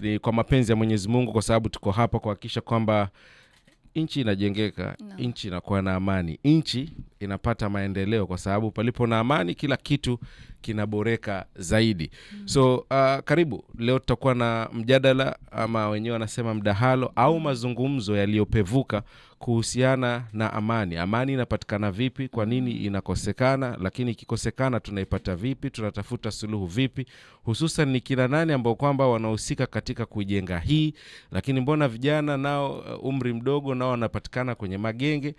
Ni kwa mapenzi ya Mwenyezi Mungu, kwa sababu tuko hapa kuhakikisha kwamba nchi inajengeka, nchi inakuwa na amani, nchi inapata maendeleo, kwa sababu palipo na amani kila kitu kinaboreka zaidi. So karibu. Leo tutakuwa na mjadala, ama wenyewe wanasema mdahalo au mazungumzo yaliyopevuka kuhusiana na amani. Amani inapatikana vipi? Kwa nini inakosekana? Lakini ikikosekana tunaipata vipi? Tunatafuta suluhu vipi? Hususan ni kina nani ambao kwamba wanahusika katika kuijenga hii? Lakini mbona vijana nao, umri mdogo, nao wanapatikana kwenye magenge?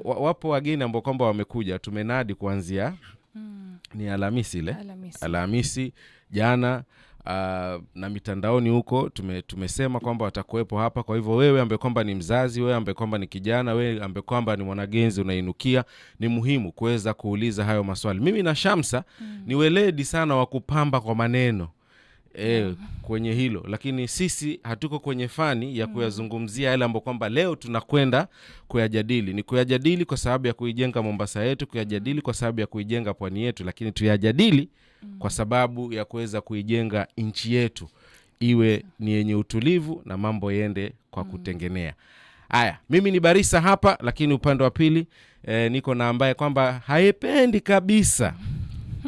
Wapo wageni ambao kwamba wamekuja, tumenadi kuanzia ni Alhamisi ile. Alhamisi. Alhamisi jana, na mitandaoni huko tumesema kwamba watakuwepo hapa. Kwa hivyo wewe ambaye kwamba ni mzazi, wewe ambaye kwamba ni kijana, wewe ambaye kwamba ni mwanagenzi unainukia, ni muhimu kuweza kuuliza hayo maswali. Mimi na Shamsa ni weledi sana wa kupamba kwa maneno kwenye hilo, lakini sisi hatuko kwenye fani ya kuyazungumzia yale ambayo kwamba leo tunakwenda kuyajadili. Ni kuyajadili kwa sababu ya kuijenga Mombasa yetu, kuyajadili kwa sababu ya kuijenga pwani yetu, lakini tuyajadili kwa sababu ya kuweza kuijenga nchi yetu iwe ni yenye utulivu na mambo yende kwa kutengenea. Haya, mimi ni Barisa hapa, lakini upande wa pili niko na ambaye kwamba haipendi kabisa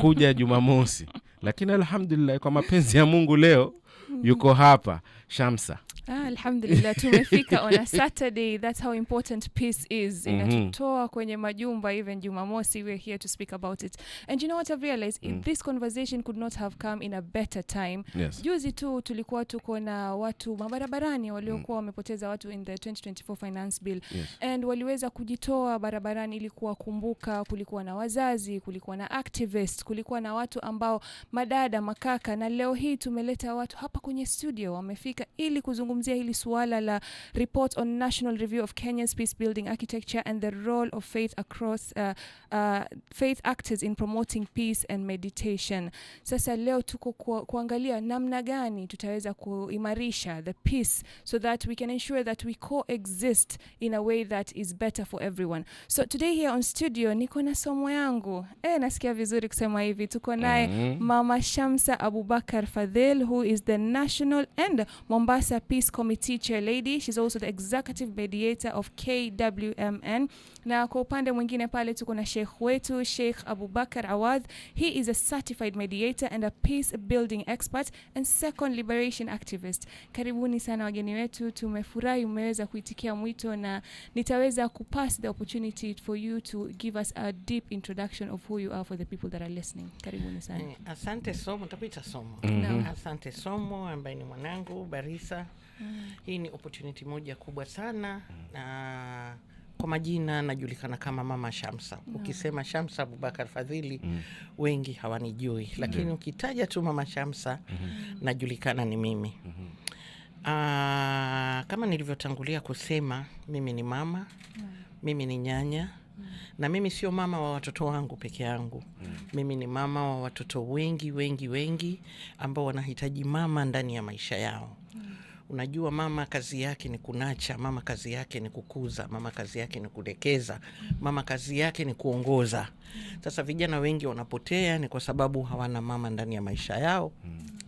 kuja Jumamosi, lakini alhamdulillah kwa mapenzi ya Mungu leo yuko hapa, Shamsa. Ah, alhamdulillah, tumefika on a Saturday. That's how important peace is. Inatutoa kwenye majumba. Even Jumamosi, we're here to speak about it. And you know what I've realized? This conversation could not have come in a better time. Juzi tu tulikuwa tuko na watu mabarabarani waliokuwa wamepoteza watu in the 2024 finance bill and waliweza kujitoa barabarani ili kuwakumbuka. Kulikuwa na wazazi, kulikuwa na activists, kulikuwa na watu ambao madada, makaka, na leo hii tumeleta watu hapa kwenye studio wamefika ili kuzungumzia hili suala la report on national review of Kenya's peace building architecture and the role of faith across faith actors in promoting peace and mediation. Sasa leo tuko kuangalia namna gani tutaweza kuimarisha the peace so that we can ensure that we coexist in a way that is better for everyone. So today here on studio niko na somo yangu. Nasikia vizuri kusema hivi. Tuko naye Mama Shamsa Abubakar Fadhil, who is the National and Mombasa Peace Committee Chair Lady. She's also the Executive Mediator of KWMN. Na kwa upande mwingine pale tuko na Sheikh wetu, Sheikh Abubakar Awadh. He is a certified mediator and a peace building expert and second liberation activist. Karibuni sana wageni wetu, tumefurahi umeweza kuitikia mwito na nitaweza kupass the opportunity for you to give us a deep introduction of who you are for the people that are listening. Karibuni sana. Asante Somo, takuita Somo. Naam. Asante Somo ambaye ni mwanangu Barisa. Hii ni opportunity moja kubwa sana, na kwa majina najulikana kama Mama Shamsa. Ukisema Shamsa Abubakar Fadhili, wengi hawanijui, lakini ukitaja tu Mama Shamsa, najulikana ni mimi. Kama nilivyotangulia kusema, mimi ni mama, mimi ni nyanya, na mimi sio mama wa watoto wangu peke yangu. Mimi ni mama wa watoto wengi wengi wengi ambao wanahitaji mama ndani ya maisha yao. Unajua, mama kazi yake ni kunurture, mama kazi yake ni kukuza, mama kazi yake ni kudekeza, mama kazi yake ni kuongoza. Sasa vijana wengi wanapotea ni kwa sababu hawana mama ndani ya maisha yao,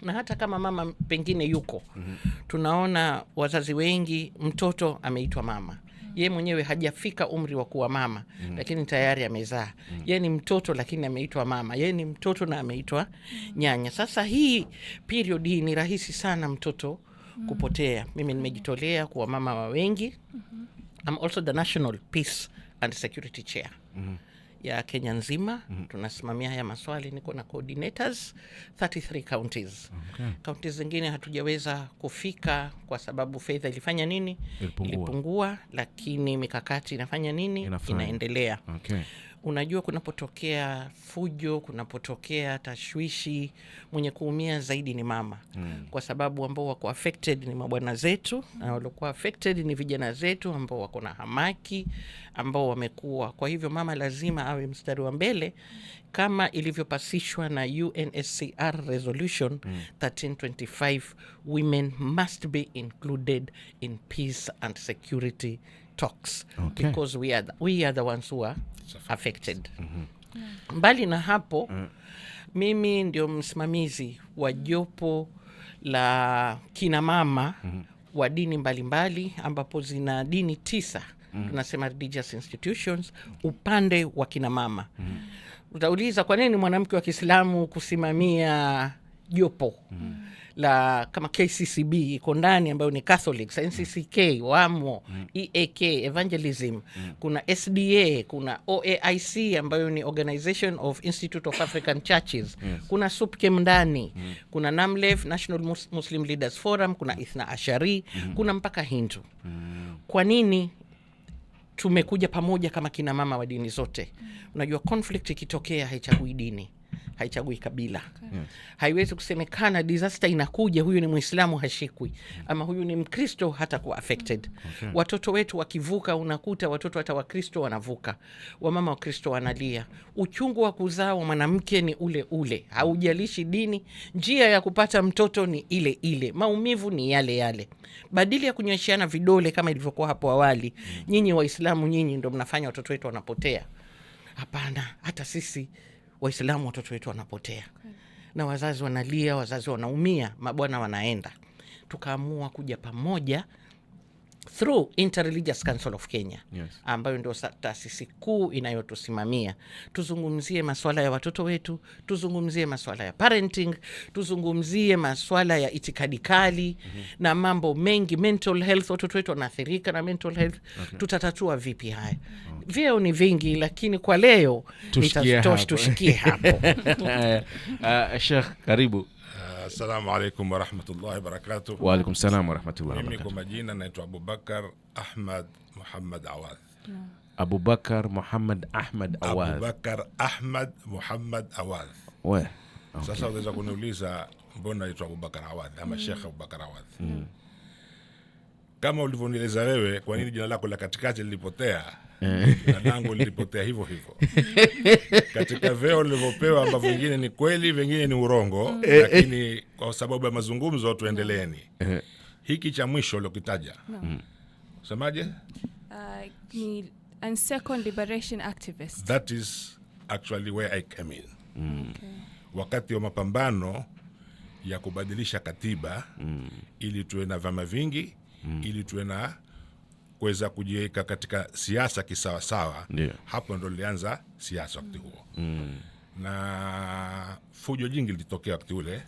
na hata kama mama pengine yuko, tunaona wazazi wengi, mtoto ameitwa mama, ye mwenyewe hajafika umri wa kuwa mama, lakini tayari amezaa. Ye ni mtoto lakini ameitwa mama, ye ni mtoto na ameitwa nyanya. Sasa hii period hii ni rahisi sana mtoto kupotea. Mimi nimejitolea kuwa mama wa wengi. I'm also the National Peace and Security Chair ya Kenya nzima. Tunasimamia haya maswali, niko na coordinators 33 counties. Counties zingine hatujaweza kufika kwa sababu fedha ilifanya nini? Ilipungua. Ilipungua, lakini mikakati inafanya nini? Inafanya. Inaendelea. Unajua, kunapotokea fujo, kunapotokea tashwishi, mwenye kuumia zaidi ni mama, kwa sababu ambao wako affected ni mabwana zetu na waliokuwa affected ni vijana zetu ambao wako na hamaki, ambao wamekuwa. Kwa hivyo mama lazima awe mstari wa mbele kama ilivyopasishwa na UNSCR resolution 1325, women must be included in peace and security talks because we are the ones who are affected. Mbali na hapo, mimi ndio msimamizi wa jopo la la kina mama wa dini mbalimbali, ambapo zina dini 9 tunasema religious institutions upande wa kina mama. Utauliza kwa nini mwanamke wa Kiislamu kusimamia jopo la kama KCCB iko ndani, ambayo ni Catholics, NCCK wamo, EAK Evangelism, kuna SDA, kuna OAIC ambayo ni Organization of Institute of African Churches, kuna SUPKEM ndani, kuna NAMLEF, National Muslim Leaders Forum, kuna Ithna Ashari, kuna mpaka Hindu. Kwa nini tumekuja pamoja kama kina mama wa dini zote? Unajua conflict ikitokea haichagui dini, haichagui kabila. Haiwezi kusemekana disaster inakuja, huyu ni Muislamu hashikwi, ama huyu ni Mkristo hata kuwa affected. Watoto wetu wakivuka, unakuta watoto hata Wakristo wanavuka, wamama Wakristo wanalia. Uchungu wa kuzaa wa mwanamke ni ule ule, haujalishi dini. Njia ya kupata mtoto ni ile ile, maumivu ni yale yale. Badili ya kunyoshiana vidole kama ilivyokuwa hapo awali, nyinyi Waislamu, nyinyi ndo mnafanya watoto wetu wanapotea. Hapana, hata sisi Waislamu watoto wetu wanapotea. Na wazazi wanalia, wazazi wanaumia, mabwana wanaenda. Tukaamua kuja pamoja through Interreligious Council of Kenya, ambayo ndio taasisi kuu inayotusimamia. Tuzungumzie masuala ya watoto wetu, tuzungumzie masuala ya parenting, tuzungumzie masuala ya itikadi kali na mambo mengi, mental health, watoto wetu wanaathirika na mental health. Tutatatua vipi haya? Vyeo ni vingi, lakini kwa leo tushikie hapo. Tushikie hapo. Sheikh, karibu. Assalamu alaikum warahmatullahi wabarakatuh. Wa alaikum salam warahmatullahi Mimi wabarakatuh. kwa majina naitwa Abubakar Ahmad Muhammad Awadh. Abubakar Muhammad Ahmad Awadh. Abubakar Ahmad Muhammad Awadh. We. Sasa unaweza kuniuliza mbona naitwa Abubakar Awadh ama Sheikh Abubakar Awadh? Kama ulivyonieleza wewe, kwa nini jina lako la katikati lilipotea? Jina langu lilipotea hivyo hivyo. Katika vyeo nilivyopewa, ambavyo vingine ni kweli, vingine ni urongo, lakini kwa sababu ya mazungumzo tuendeleeni. Hiki cha mwisho uliokitaja, semaje? Ni and second liberation activist. That is actually where I came in. Wakati wa mapambano ya kubadilisha katiba ili tuwe na vyama vingi, ili tuwe na kuweza kujiweka katika siasa kisawasawa. Hapo ndo nilianza siasa wakati huo. Na fujo jingi lilitokea wakati ule.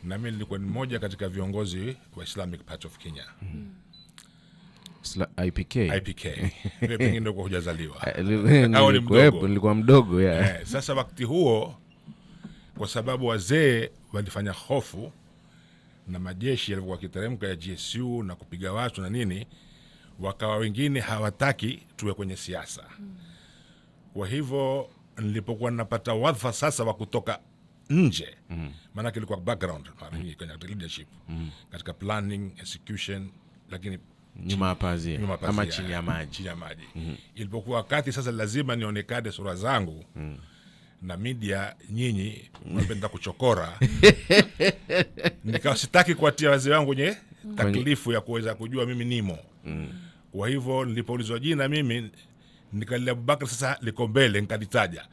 Na mimi nilikuwa ni mmoja katika viongozi wa Islamic Party of Kenya. IPK. IPK. Wewe pengine ndio hujazaliwa. Au ni mdogo. Nilikuwa mdogo, yeah. Sasa wakati huo kwa sababu wazee walifanya hofu na majeshi yalikuwa yakiteremka ya GSU na kupiga watu na nini, wakawa wengine hawataki tuwe kwenye siasa. Kwa hivyo nilipokuwa napata wadhifa sasa wa kutoka nje, maanake ilikuwa background mara nyingi kwenye leadership, katika planning, execution, lakini nyuma ya pazia, nyuma pazia, ama chini ya maji. Chini ya maji. Ilipokuwa wakati sasa lazima nionekane sura zangu na media, nyinyi mnapenda kuchokora. Nikawa sitaki kuwatia wazee wangu kwenye taklifu ya kuweza kujua mimi nimo. Kwa hivyo nilipoulizwa jina mimi nikalia Abubakar, sasa liko mbele nikalitaja.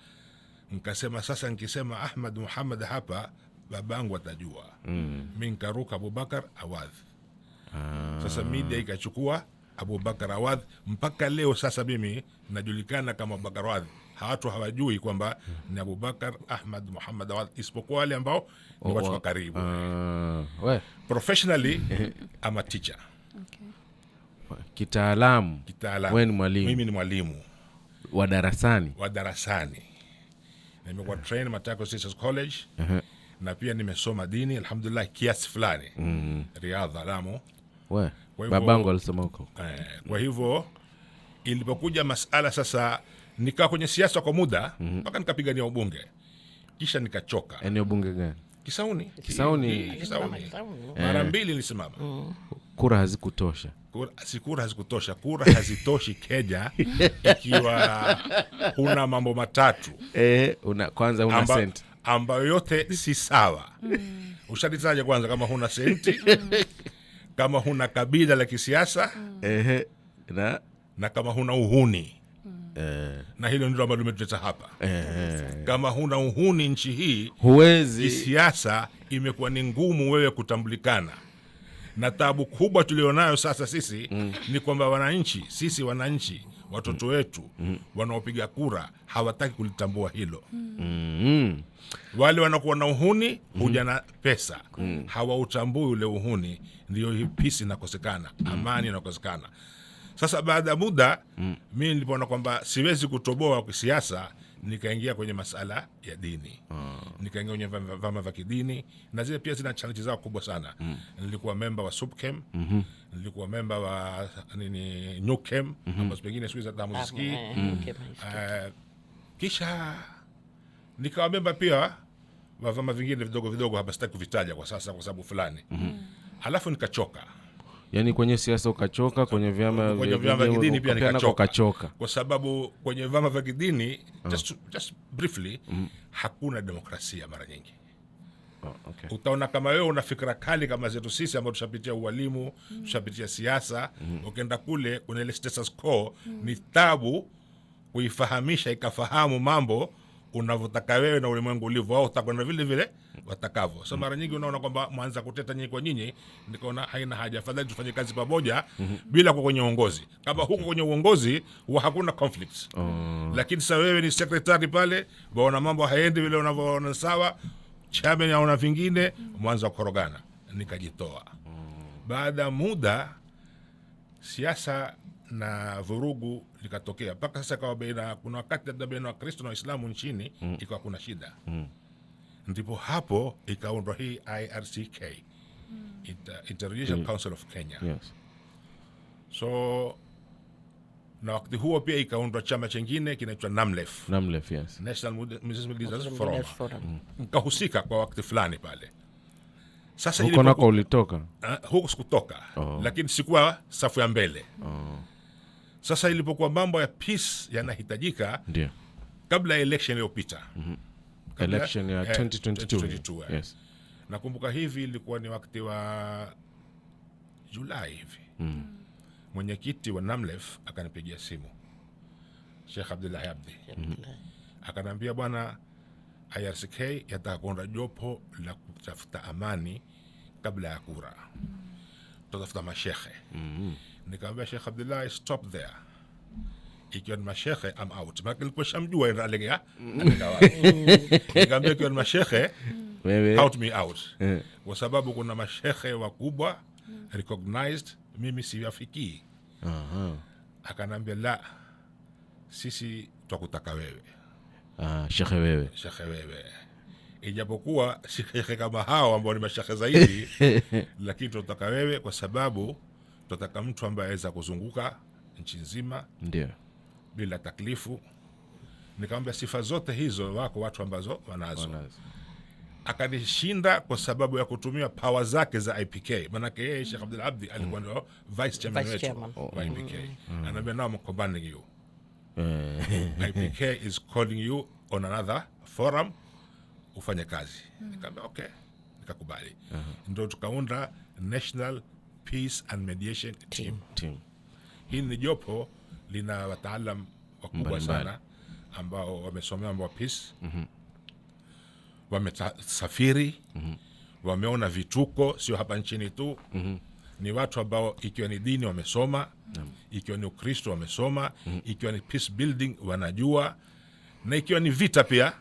Nikasema sasa nikisema Ahmad Muhammad hapa babangu atajua. Mimi nikaruka Abubakar Awadh. Sasa media ikachukua Abubakar Awadh mpaka leo. Sasa mimi najulikana kama Abubakar Awadh. Watu hawajui kwamba ni Abubakar Ahmad Muhammad Awadh, isipokuwa wale ambao ni watu wa karibu. Professionally I'm a teacher. Kitaalamu. Kitaalamu. Wewe ni mwalimu. Mimi ni mwalimu. Wa darasani. Wa darasani. Nimekuwa trained Machakos Teachers College. Na pia nimesoma dini alhamdulillah kiasi fulani. Riadha Lamu. We, babangu alisoma huko. Kwa hivyo ilipokuja masala sasa nikaa kwenye siasa kwa muda mpaka nikapigania ubunge. Kisha nikachoka. Eneo bunge gani? Kisauni. Kisauni. Kisauni. Mara mbili nilisimama. Kura hazikutosha. Kura hazikutosha. Kura hazitoshi Kenya ikiwa huna mambo matatu. Kwanza huna senti. Ambayo yote si sawa. Ushalitaja kwanza kama huna senti, kama huna kabila la kisiasa, na kama huna uhuni. Na hilo ndilo ambalo limetuleta hapa. Kama huna uhuni nchi hii, Huwezi. kisiasa imekuwa ni ngumu wewe kutambulikana. Na tabu kubwa tulionayo sasa sisi ni kwamba wananchi, sisi wananchi, watoto wetu wanaopiga kura hawataki kulitambua hilo. Wale wanakuwa na uhuni huja na pesa, hawautambui ule uhuni, ndio hii peace inakosekana, amani inakosekana. Sasa baada ya muda mi nilipoona kwamba siwezi kutoboa kisiasa, nikaingia kwenye masala ya dini, nikaingia kwenye vyama vya kidini, na zile pia zina challenge zao kubwa sana. Nilikuwa memba wa SUPKEM, nilikuwa memba wa nini NUKEM, ambazo pengine siku hizi hata hamzisikii. Okay, maisha. Kisha nikawa memba pia wa vyama vingine vidogo vidogo hapa, sitaki kuvitaja kwa sasa kwa sababu fulani. Alafu nikachoka. Yaani kwenye siasa ukachoka, kwenye vyama Kwenye vyama vya kidini pia nako nikachoka. ukachoka. Kwa sababu kwenye vyama vya kidini, just briefly, hakuna demokrasia mara nyingi. Oh, okay. Utaona kama wewe una fikra kali kama zetu sisi ambao tushapitia ualimu, tushapitia siasa, ukienda kule kuna ile status quo, ni tabu kuifahamisha ikafahamu mambo unavyotaka wewe na ulimwengu ulivyo, wao utakwenda vile vile watakavyo. So mara nyingi unaona kwamba mwanza kuteta nyinyi kwa nyinyi, nikaona haina haja, afadhali tufanye kazi pamoja bila kuwa kwenye uongozi. Kama huko kwenye uongozi huwa hakuna conflicts. Lakini sasa wewe ni secretary pale, waona mambo haendi vile unavyoona sawa, chairman aona vingine, mwanzo wa kukorogana. Nikajitoa. Baada ya muda siasa na vurugu likatokea mpaka sasa ikawa baina, kuna wakati labda baina Wakristo na Waislamu nchini ikawa kuna shida. Ndipo hapo ikaundwa hii IRCK, Interreligious Council of Kenya. So na wakati huo pia ikaundwa chama chengine kinaitwa NAMLEF, NAMLEF, yes. National Muslim Leaders Muslim Forum. Leaders Forum. Nkahusika kwa wakati fulani pale. Sasa Huko nako ulitoka? Huko sikutoka, lakini sikuwa safu ya mbele. Sasa ilipokuwa mambo ya peace yanahitajika kabla ya election iliyopita, Election ya 2022. 2022, eh. Yes. Nakumbuka hivi ilikuwa ni wakati wa Julai hivi, mwenyekiti wa NAMLEF akanipigia simu, Sheikh Abdullahi Abdi, akaniambia, bwana, IRCK yataka kuunda jopo la kutafuta amani kabla ya kura, tutatafuta mashekhe. Nikamwambia Sheikh Abdullahi, stop there, ikiwa ni mashekhe I'm out, maana nilikuwa shamjua alegea alegea wapi. Nikamwambia ikiwa ni mashekhe, Wewe out me out, kwa sababu kuna mashekhe wakubwa recognized, mimi siwafikii. Akanambia, la, sisi twakutaka wewe. Ah, shekhe wewe. Shekhe wewe, ijapokuwa si shekhe kama hao ambao ni mashekhe zaidi, lakini tunataka wewe kwa sababu tunataka mtu ambaye aweza kuzunguka nchi nzima bila taklifu. Nikamwambia sifa zote hizo wako watu ambazo wanazo. Wanazo. Akanishinda kwa sababu ya kutumia power zake za IPK, maanake yeye Sheikh Abdul Abdi alikuwa ndio vice chairman Vice wetu chairman. wa IPK. Anaambia, now I'm commanding you, IPK is calling you on another forum ufanye kazi. Nikamwambia okay, nikakubali. Ndio tukaunda National Peace and Mediation Team. Team. Hii ni jopo lina wataalam wakubwa Mbalimbali. sana ambao wamesomea mambo ya peace, wamesafiri, wameona vituko, sio hapa nchini tu. Ni watu ambao ikiwa ni dini wamesoma, ikiwa ni Ukristo wamesoma, ikiwa ni peace building wanajua, na ikiwa ni vita pia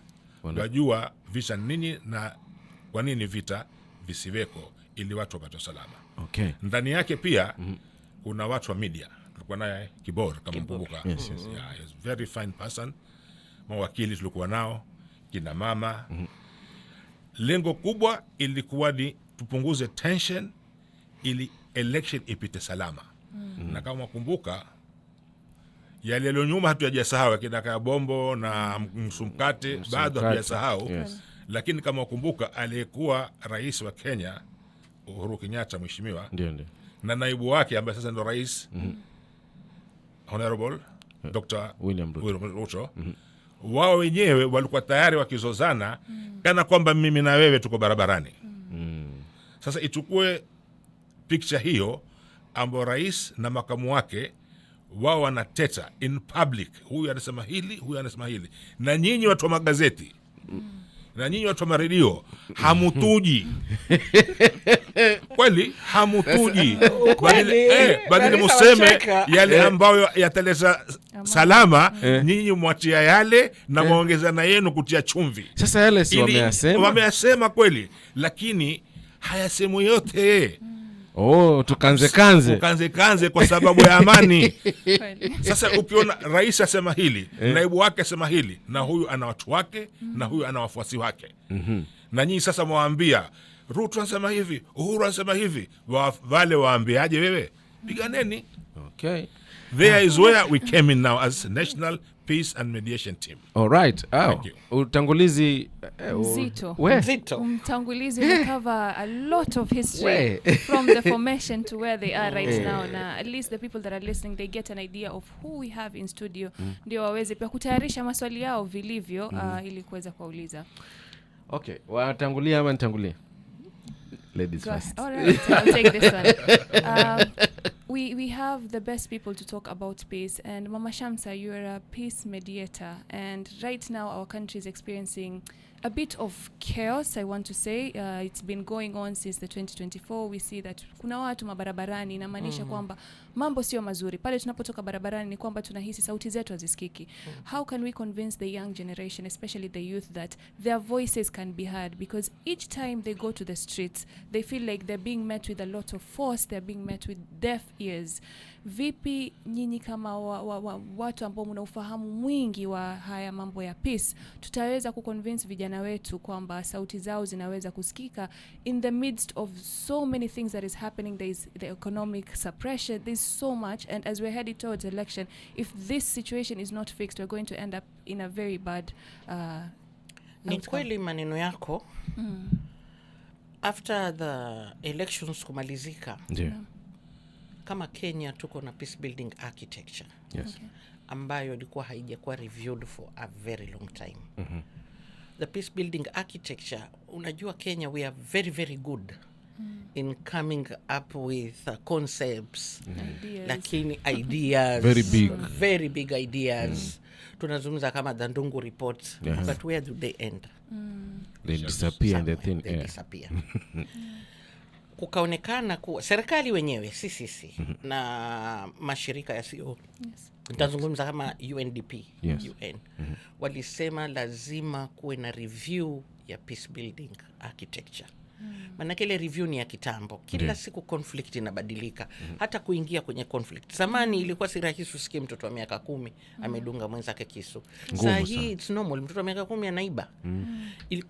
wajua vita ni nini na kwa nini vita visiweko ili watu wapate usalama. Ndani yake pia kuna watu wa media, tulikuwa naye Kibor kama mkumbuka. Yes. Yeah, he's a very fine person. Mawakili tulikuwa nao, kina mama. Lengo kubwa ilikuwa ni tupunguze tension ili election ipite salama. Na kama wakumbuka yale yaliyo nyuma hatujasahau, akina Kaya Bombo na Msumkate bado hatujasahau. Lakini kama wakumbuka, aliyekuwa rais wa Kenya Uhuru Kenyatta mheshimiwa Ndio. na naibu wake ambaye sasa ndo rais, Honorable Dr. William Ruto. William Ruto, wao wenyewe walikuwa tayari wakizozana kana kwamba mimi na wewe tuko barabarani. Sasa ichukue picture hiyo ambayo rais na makamu wake Wao wanateta in public, huyu anasema hili, huyu anasema hili, na nyinyi watu wa magazeti na nyinyi watu wa maredio hamutuji kweli, hamutuji. Badili Barisa museme wacheka. yale ambayo yataleta salama, nyinyi mwatia yale na mwaongeza na yenu kutia chumvi. Sasa yale si wameyasema? Wameyasema kweli, lakini hayasemwi yote. Oh, tukanze kanze. Ukanze kanze kwa sababu ya amani. Kweli. Sasa ukiona rais asema hili, naibu wake asema hili, na huyu ana watu wake na huyu ana wafuasi wake, na nyinyi sasa mwaambia Ruto anasema hivi, Uhuru anasema hivi, wale waambiaje wewe? Piganeni. Okay. There is where we came in now as National Peace and Mediation Team. All right. Oh, Thank you. Utangulizi Mzito. We. Mzito. Mtangulizi umecover a lot of history We. from the formation to where they are right now, na at least the people that are listening, they get an idea of who we have in studio, ndio waweze pia kutayarisha maswali yao vilivyo, ili kuweza kuwauliza. Okay, watangulia ama nitangulie? Ladies Go first. All right, I'll take this one. We have the best people to talk about peace, and Mama Shamsa, you are a peace mediator, and right now our country is experiencing a bit of chaos, I want to say. It's been going on since the 2024. We see that kuna watu mabarabarani, inamaanisha kwamba mambo sio mazuri. Pale tunapotoka barabarani ni kwamba tunahisi sauti zetu hazisikiki. How can we convince the young generation, especially the youth, that their voices can be heard? Because each time they go to the streets, they feel like they're being met with a lot of force, they're being met with deaf ears. Vipi nyinyi kama watu ambao mna ufahamu mwingi wa haya mambo ya peace, tutaweza kuconvince vijana wetu kwamba sauti zao zinaweza kusikika in the midst of so many things that is happening? There is the economic suppression, there's so much, and as we're headed towards election, if this situation is not fixed, we're going to end up in a very bad Ni outcome. kweli maneno yako. After the elections kumalizika, Ndio. Kama Kenya tuko na peace building architecture ambayo ilikuwa haijakuwa reviewed for a very long time. The peace building architecture, unajua Kenya we are very very good in coming up with concepts, Ideas. lakini ideas, Very big. Very big ideas. Tunazungumza kama the Ndungu report, but where do they end? They disappear in the thin They air. Disappear. Kukaonekana kuwa serikali wenyewe, si sisi na mashirika yasiyo, nitazungumza kama UNDP, UN, walisema lazima kuwe na review ya peace building architecture, maanake ile review ni ya kitambo. Kila siku conflict inabadilika. Hata kuingia kwenye conflict, zamani ilikuwa si rahisi usikie mtoto wa miaka 10 amedunga mwenzake kisu. Ngumu Saa sana. hii it's normal, mtoto wa miaka 10 anaiba.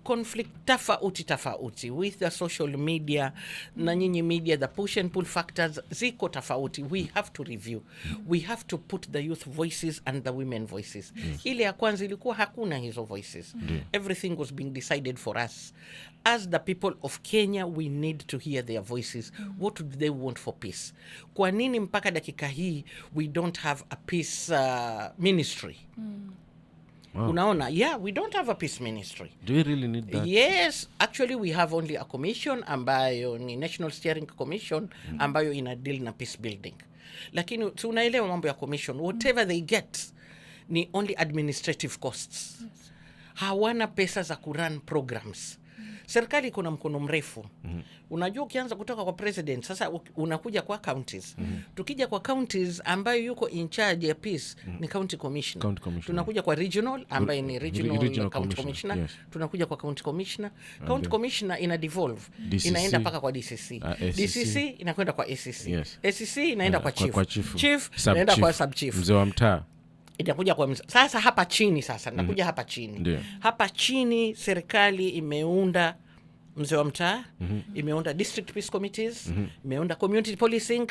Conflict tofauti tofauti with the social media na nyinyi media, the push and pull factors ziko tofauti. We have to review, we have to put the youth voices and the women voices. Ile ya kwanza ilikuwa hakuna hizo voices, everything was being decided for us. As the people of Kenya, we need to hear their voices. What do they want for peace? Kwa nini mpaka dakika hii we don't have a peace ministry? Wow. Unaona, yeah, we don't have a peace ministry. Do we really need that? Yes, actually we have only a commission ambayo ni National Steering Commission, ambayo ina deal na peace building, lakini si unaelewa mambo ya commission, whatever they get ni only administrative costs. Hawana pesa za kurun programs. Serikali iko na mkono mrefu. Unajua ukianza kutoka kwa president, sasa unakuja kwa counties. Tukija kwa counties, ambayo yuko in charge ya peace ni county commissioner. County commissioner. Tunakuja kwa regional, ambaye ni regional, Regional county commissioner, commissioner. Tunakuja kwa county commissioner. County commissioner ina devolve, DCC. inaenda mpaka kwa DCC. ACC. DCC inakwenda kwa ACC. ACC inaenda kwa chief. Kwa chief. Chief Sub inaenda chief. kwa sub chief. Mzee wa mtaa. Inakuja kwa sasa hapa chini, sasa nakuja hapa chini. Hapa chini serikali imeunda mzee wa mtaa, imeunda district peace committees, imeunda community policing,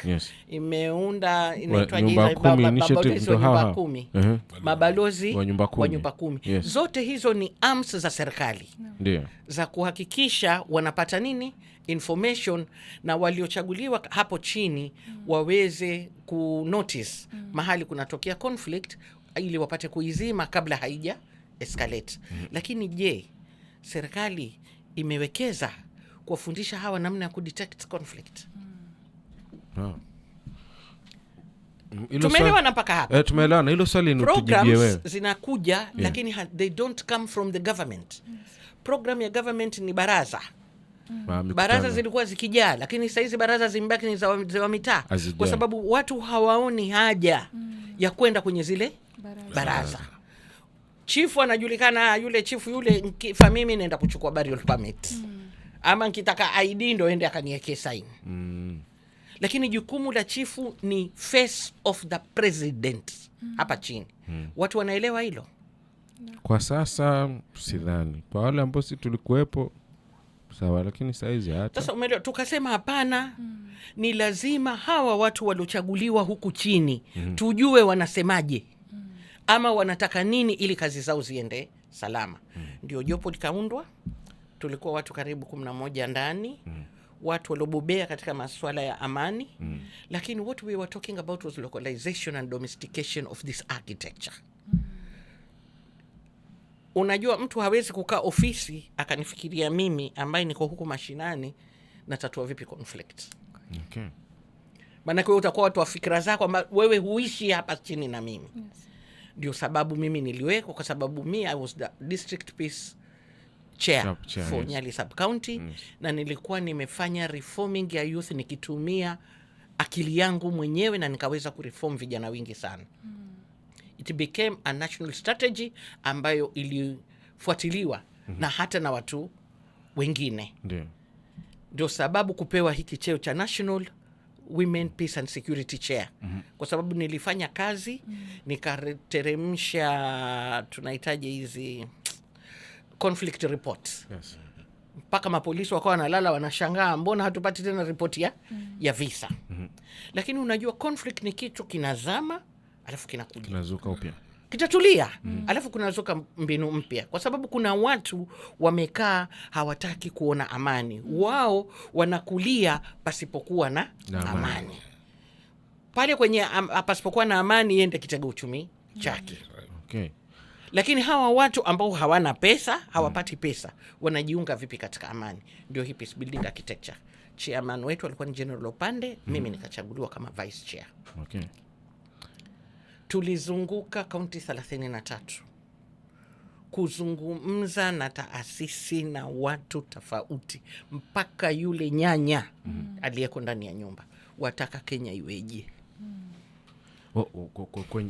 imeunda, inaitwaje, Nyumba ile Kumi initiative, mabalozi wa ndo hao nyumba hao. 10. Mabalozi Wa nyumba 10. Wa nyumba 10. Zote hizo ni arms za serikali za kuhakikisha wanapata nini, information, na waliochaguliwa hapo chini waweze kunotice mahali kunatokea conflict ili wapate kuizima kabla haija escalate. Lakini je, serikali imewekeza kuwafundisha hawa namna ya kudetect conflict? Wow. Tumeelewana mpaka hapa? Tumeelewana. Hilo swali ni utujibie wewe. Programs zinakuja, lakini they don't come from the government. Program ya government ni baraza. Mikutano. Baraza zilikuwa zikijaa, lakini sahizi baraza zimebaki ni za wa mitaa, Hazijai. kwa sababu watu hawaoni haja ya kwenda kwenye zile Baraza. baraza. Chifu anajulikana, yule chifu yule, nkifa mimi naenda kuchukua burial permit, ama nkitaka ID ndo ende akaniekee saini. Lakini jukumu la chifu ni face of the president hapa chini. Watu wanaelewa hilo? Kwa sasa sidhani. Kwa wale ambao si tulikuwepo sawa, lakini saizi hata Sasa umeelewa, tukasema hapana, ni lazima hawa watu waliochaguliwa huku chini tujue wanasemaje ama wanataka nini ili kazi zao ziende salama. Ndio jopo likaundwa, tulikuwa watu karibu 11 ndani, watu waliobobea katika masuala ya amani, lakini what we were talking about was localization and domestication of this architecture. Unajua, mtu hawezi kukaa ofisi akanifikiria mimi ambaye niko huku mashinani natatua vipi conflict. Maanake wewe utakuwa watu wa fikira zako amba wewe huishi hapa chini na mimi. Ndio sababu mimi niliwekwa, kwa sababu mi I was the district peace chair, Sub-chair, for yes. Nyali sub county, na nilikuwa nimefanya reforming ya youth nikitumia akili yangu mwenyewe na nikaweza kureform vijana wingi sana. It became a national strategy ambayo ilifuatiliwa na hata na watu wengine. Ndio sababu kupewa hiki cheo cha National Women Peace and Security Chair, kwa sababu nilifanya kazi, nikateremsha, tunahitaji hizi conflict reports mpaka mapolisi wakawa wanalala wanashangaa, mbona hatupati tena ripoti ya visa? Lakini unajua conflict ni kitu kinazama alafu kinakuja Kinazuka upya. Kitatulia, alafu kunazuka mbinu mpya, kwa sababu kuna watu wamekaa hawataki kuona amani. Wao wanakulia pasipokuwa na, Na amani. amani. Pale kwenye pasipokuwa na amani yende kitega uchumi chake. Lakini hawa watu ambao hawana pesa, hawapati pesa, wanajiunga vipi katika amani? Ndio hii peace building architecture. Chairman wetu alikuwa ni General Opande, mimi nikachaguliwa kama vice chair. Tulizunguka kaunti 33 kuzungumza na taasisi na watu tofauti, mpaka yule nyanya aliyeko ndani ya nyumba, wataka Kenya iweje?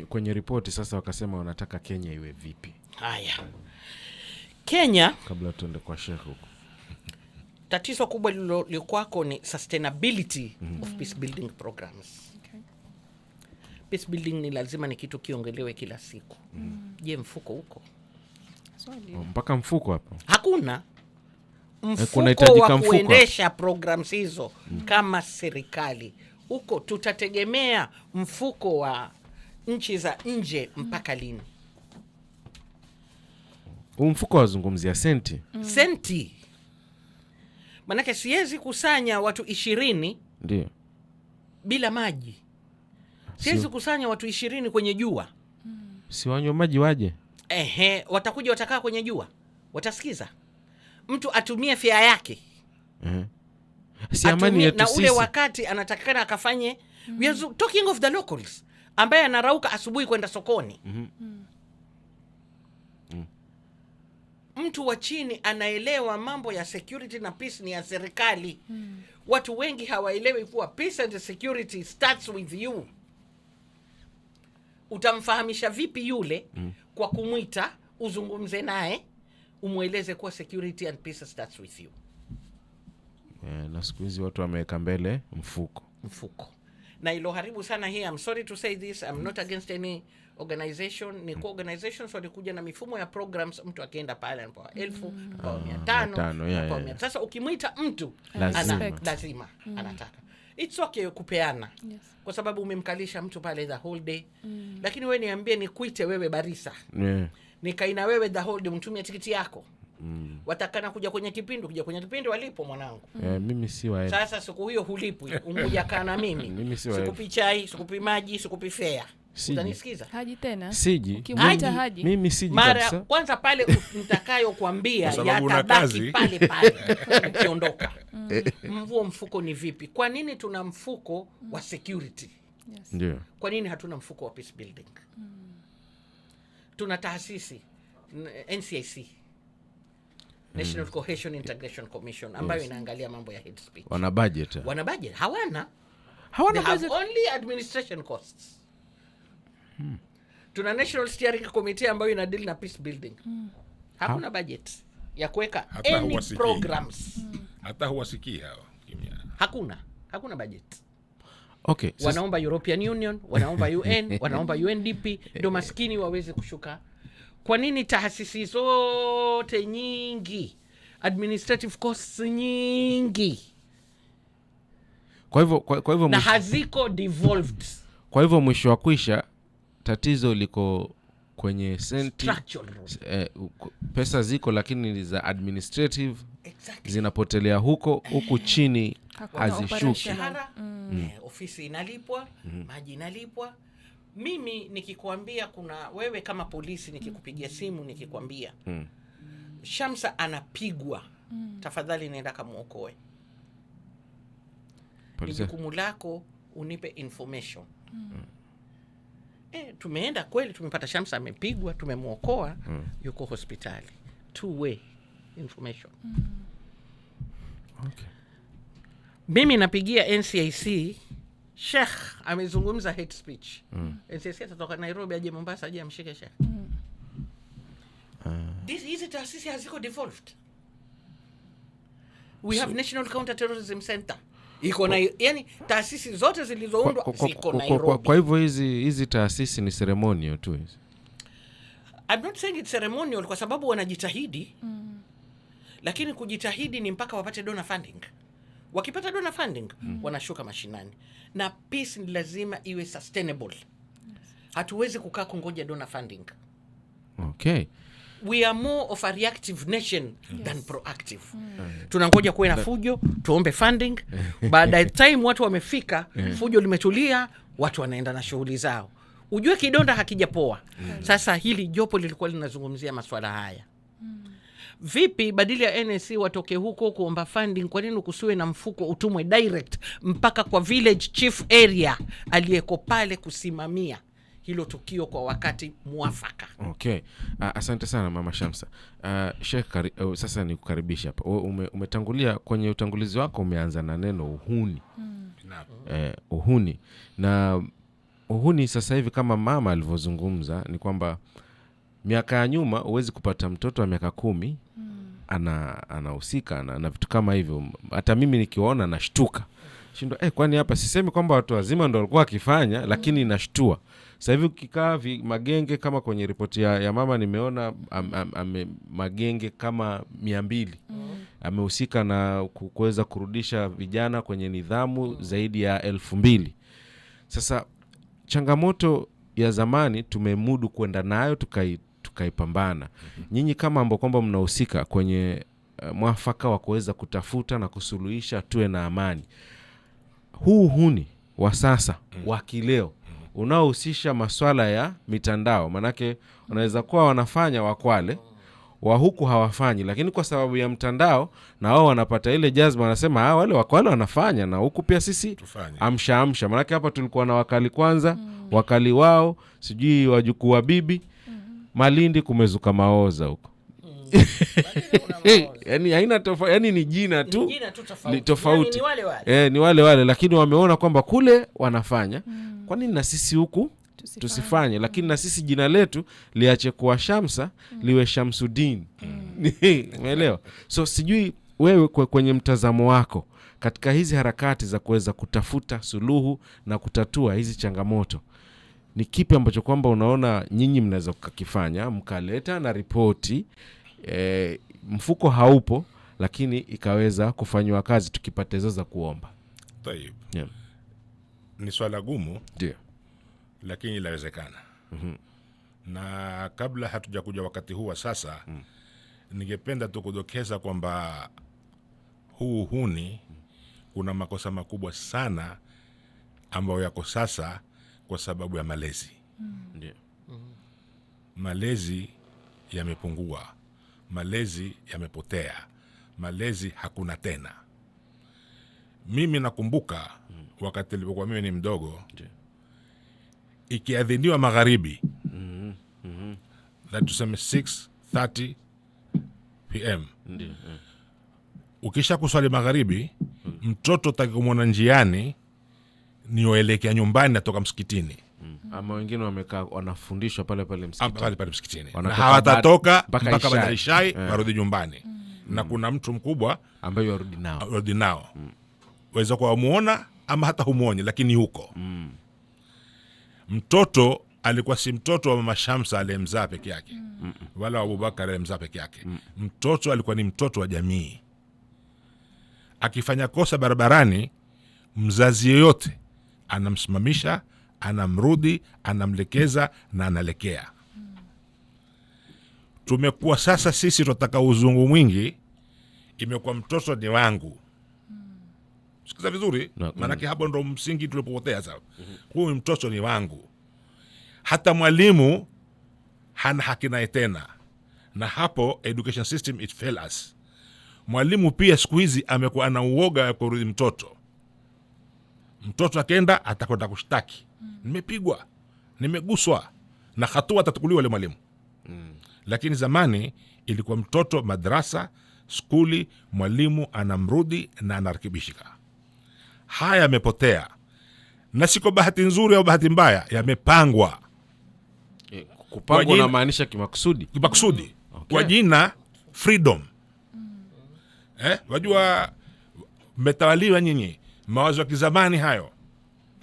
Kwenye ripoti sasa wakasema wanataka Kenya iwe vipi? Haya, Kenya, Kabla tuende kwa Sheikh huko. Tatizo kubwa lililokuwako ni sustainability of peace building programs. Peace building ni lazima ni kitu kiongelewe kila siku. Je, mfuko huko? Swali. Oh, mpaka mfuko hapo. Hakuna mfuko Kunahitajika wa mfuko hapo. kuendesha programs hizo kama serikali huko. Tutategemea mfuko wa nchi za nje mpaka lini? Huu mfuko wazungumzia senti. Senti, manake siwezi kusanya watu 20 bila maji, siwezi kusanya watu 20 kwenye jua. Si wanywa maji waje? Ehe, watakuja watakaa kwenye jua, watasikiza? Mtu atumie fare yake. Si amani yetu na ule sisi. Wakati anatakikana akafanye. We are talking of the locals ambaye anarauka asubuhi kwenda sokoni. Mtu wa chini anaelewa mambo ya security na peace ni ya serikali. Watu wengi hawaelewi kuwa peace and security starts with you. Utamfahamisha vipi yule? Kwa kumwita uzungumze naye, umweleze kuwa security and peace starts with you. Eh, na siku hizi watu wameweka mbele mfuko. Mfuko na iloharibu sana hii, I'm sorry to say this, I'm not against any organization, ni kuwa organizations walikuja na mifumo ya programs. Mtu akienda pale anapewa 1000, anapewa 500, 500, anapewa 100. Sasa ukimwita mtu Lazima. lazima anataka. It's okay kupeana kwa sababu umemkalisha mtu pale the whole day, lakini we niambie, nikuite wewe Barisa, nikaina wewe the whole day, mtumie tikiti yako, watakana kuja kwenye kipindi, kuja kwenye kipindi walipo mwanangu. Eh, mimi si wa elfu. Sasa siku hiyo hulipwi, unkuja kaa na mimi, Mimi si wa elfu. sikupi chai, sikupi maji, sikupi fare. Siji. Utanisikiza? Haji tena. Siji. Ukimwita haji. Mimi siji Mara kabisa. kwanza pale nitakayokuambia Kwa sababu una yatabaki kazi. Pale pale ukiondoka. Mvuo mfuko ni vipi? Kwa nini tuna mfuko wa security? Yes. Ndio. Kwa nini hatuna mfuko wa peace building? Tuna taasisi NCIC, National Cohesion Integration Commission, ambayo inaangalia mambo ya hate speech. Wana budget. Wana budget? Hawana. Hawana They have budget. only administration costs. Tuna National Steering Committee ambayo ina deal na peace building. Hakuna budget ya kuweka Hata any huwasikii. programs. Hata huwasikii hawa kimya. Hakuna budget. Okay. Sasa, Wanaomba European Union, wanaomba UN, wanaomba UNDP ndio maskini waweze kushuka. Kwa nini taasisi zote nyingi, administrative costs nyingi kwa hivyo kwa hivyo na mwisho, haziko devolved? kwa hivyo mwisho wa kwisha tatizo liko kwenye senti. Structural. Pesa ziko lakini ni za administrative. Exactly. Zinapotelea huko huku chini, Hakuna hazishuki. operation. Mshahara, ofisi inalipwa, maji inalipwa. Mimi nikikwambia kuna wewe kama polisi nikikupigia simu nikikwambia Shamsa anapigwa, tafadhali nenda kamwokoe. Ni Polisi. jukumu lako unipe information. Tumeenda kweli, tumepata Shamsa amepigwa, tumemwokoa, yuko hospitali. Two way information. Okay. Mimi napigia NCIC, Sheikh amezungumza hate speech. NCIC atatoka Nairobi aje Mombasa aje amshike Sheikh. Hizi taasisi haziko devolved. We have National Counter-Terrorism Center. Iko na, yani taasisi zote zilizoundwa ziko Nairobi. Kwa hivyo hizi taasisi ni ceremonial tu hizi. I'm not saying it's ceremonial kwa sababu wanajitahidi. Lakini kujitahidi ni mpaka wapate donor funding. Wakipata donor funding, wanashuka mashinani. Na peace ni lazima iwe sustainable. Hatuwezi kukaa kungoja donor funding. Okay. We are more of a reactive nation than proactive. Tunangoja kuwe na fujo, tuombe funding. Baada ya time watu wamefika, fujo limetulia, watu wanaenda na shughuli zao. Ujue kidonda hakijapoa. Sasa hili jopo lilikuwa linazungumzia maswala haya. Vipi badili ya NSC watoke huko kuomba funding, kwa nini kusiwe na mfuko utumwe direct mpaka kwa village chief area aliyeko pale kusimamia hilo tukio kwa wakati mwafaka? Okay. Asante sana Mama Shamsa. Sheikh, sasa nikukaribisha hapa. Umetangulia kwenye utangulizi wako, umeanza na neno uhuni. Naam. Uhuni. Na uhuni sasa hivi kama mama alivyozungumza ni kwamba miaka ya nyuma huwezi kupata mtoto wa miaka 10 anahusika na vitu kama hivyo. Hata mimi nikiwaona nashtuka. Shindwa, kwani hapa sisemi kwamba watu wazima ndio walikuwa wakifanya, lakini nashtua. Sasa hivi ukikaa magenge kama kwenye ripoti ya mama nimeona magenge kama 200 amehusika na kuweza kurudisha vijana kwenye nidhamu zaidi ya 2000. Sasa changamoto ya zamani tumemudu kwenda nayo tukaipambana. Nyinyi kama ambao kwamba mnahusika kwenye mwafaka wa kuweza kutafuta na kusuluhisha tuwe na amani, huu huni wa sasa wa kileo unaohusisha maswala ya mitandao, manake wanaweza kuwa wanafanya wakwale wa huku hawafanyi, lakini kwa sababu ya mtandao na wao wanapata ile jazba, wanasema wale wakwale wanafanya na huku pia sisi tufanye. Amsha amsha. Manake hapa tulikuwa na wakali kwanza, wakali wao sijui wajukuu wa bibi. Malindi kumezuka maoza huko. Yani haina tofauti, yani ni jina tu, Jina tu tofauti. ni tofauti. Yani ni wale wale. Ni wale wale, lakini wameona kwamba kule wanafanya, kwa nini na sisi huku tusifanye? Lakini na sisi jina letu liache kuwa Shamsa, liwe Shamsudin. Umeelewa? So sijui wewe kwenye mtazamo wako katika hizi harakati za kuweza kutafuta suluhu na kutatua hizi changamoto, ni kipi ambacho kwamba unaona nyinyi mnaweza kukifanya mkaleta na ripoti, mfuko haupo lakini ikaweza kufanywa kazi tukipata hizo za kuomba? Tayib. Yeah. Ni swala gumu. Ndio. Lakini inawezekana. Na kabla hatujakuja wakati huu wa sasa, ningependa tu kudokeza kwamba huu uhuni kuna makosa makubwa sana ambayo yako sasa kwa sababu ya malezi. Ndio. Malezi yamepungua, malezi yamepotea, malezi hakuna tena. Mimi nakumbuka wakati nilipokuwa mimi ni mdogo, Ndio. Ikiadhiniwa magharibi, that tuseme 6:30 pm, Ndio. Ukisha kuswali magharibi, mtoto utakumwona njiani nioelekea nyumbani atoka msikitini. Ama wengine wamekaa wanafundishwa pale pale msikitini. Pale pale msikitini, na Wanatoka hawatatoka mpaka mpaka baada ya ishai. ishai warudi nyumbani, na kuna mtu mkubwa ambaye warudi nao. Warudi nao, waweza kuwa wamuona ama hata humuoni, lakini huko mtoto alikuwa si mtoto wa mama Shamsa aliyemzaa peke yake, wala wa Abubakar aliyemzaa peke yake. Mtoto alikuwa ni mtoto wa jamii. Akifanya kosa barabarani, mzazi yeyote anamsimamisha, anamrudi, anamlekeza na analekea. Tumekuwa sasa sisi tunataka uzungu mwingi, imekuwa mtoto ni wangu. Sikiza vizuri, maanake hapo ndo msingi tulipopotea sasa. Huyu mtoto ni wangu, hata mwalimu hana haki naye tena, na hapo education system it fail us. Mwalimu pia siku hizi amekuwa ana uoga wa kurudi mtoto. Mtoto akenda atakwenda kushtaki, nimepigwa, nimeguswa, na hatua atachukuliwa yule mwalimu. Lakini zamani ilikuwa mtoto madrasa, skuli, mwalimu anamrudi na anarekebishika. Haya yamepotea, na siko bahati nzuri au bahati mbaya, yamepangwa. Kupangwa unamaanisha kimakusudi? Kimakusudi. Kwa jina freedom. Wajua mmetawaliwa nyinyi mawazo ya kizamani hayo.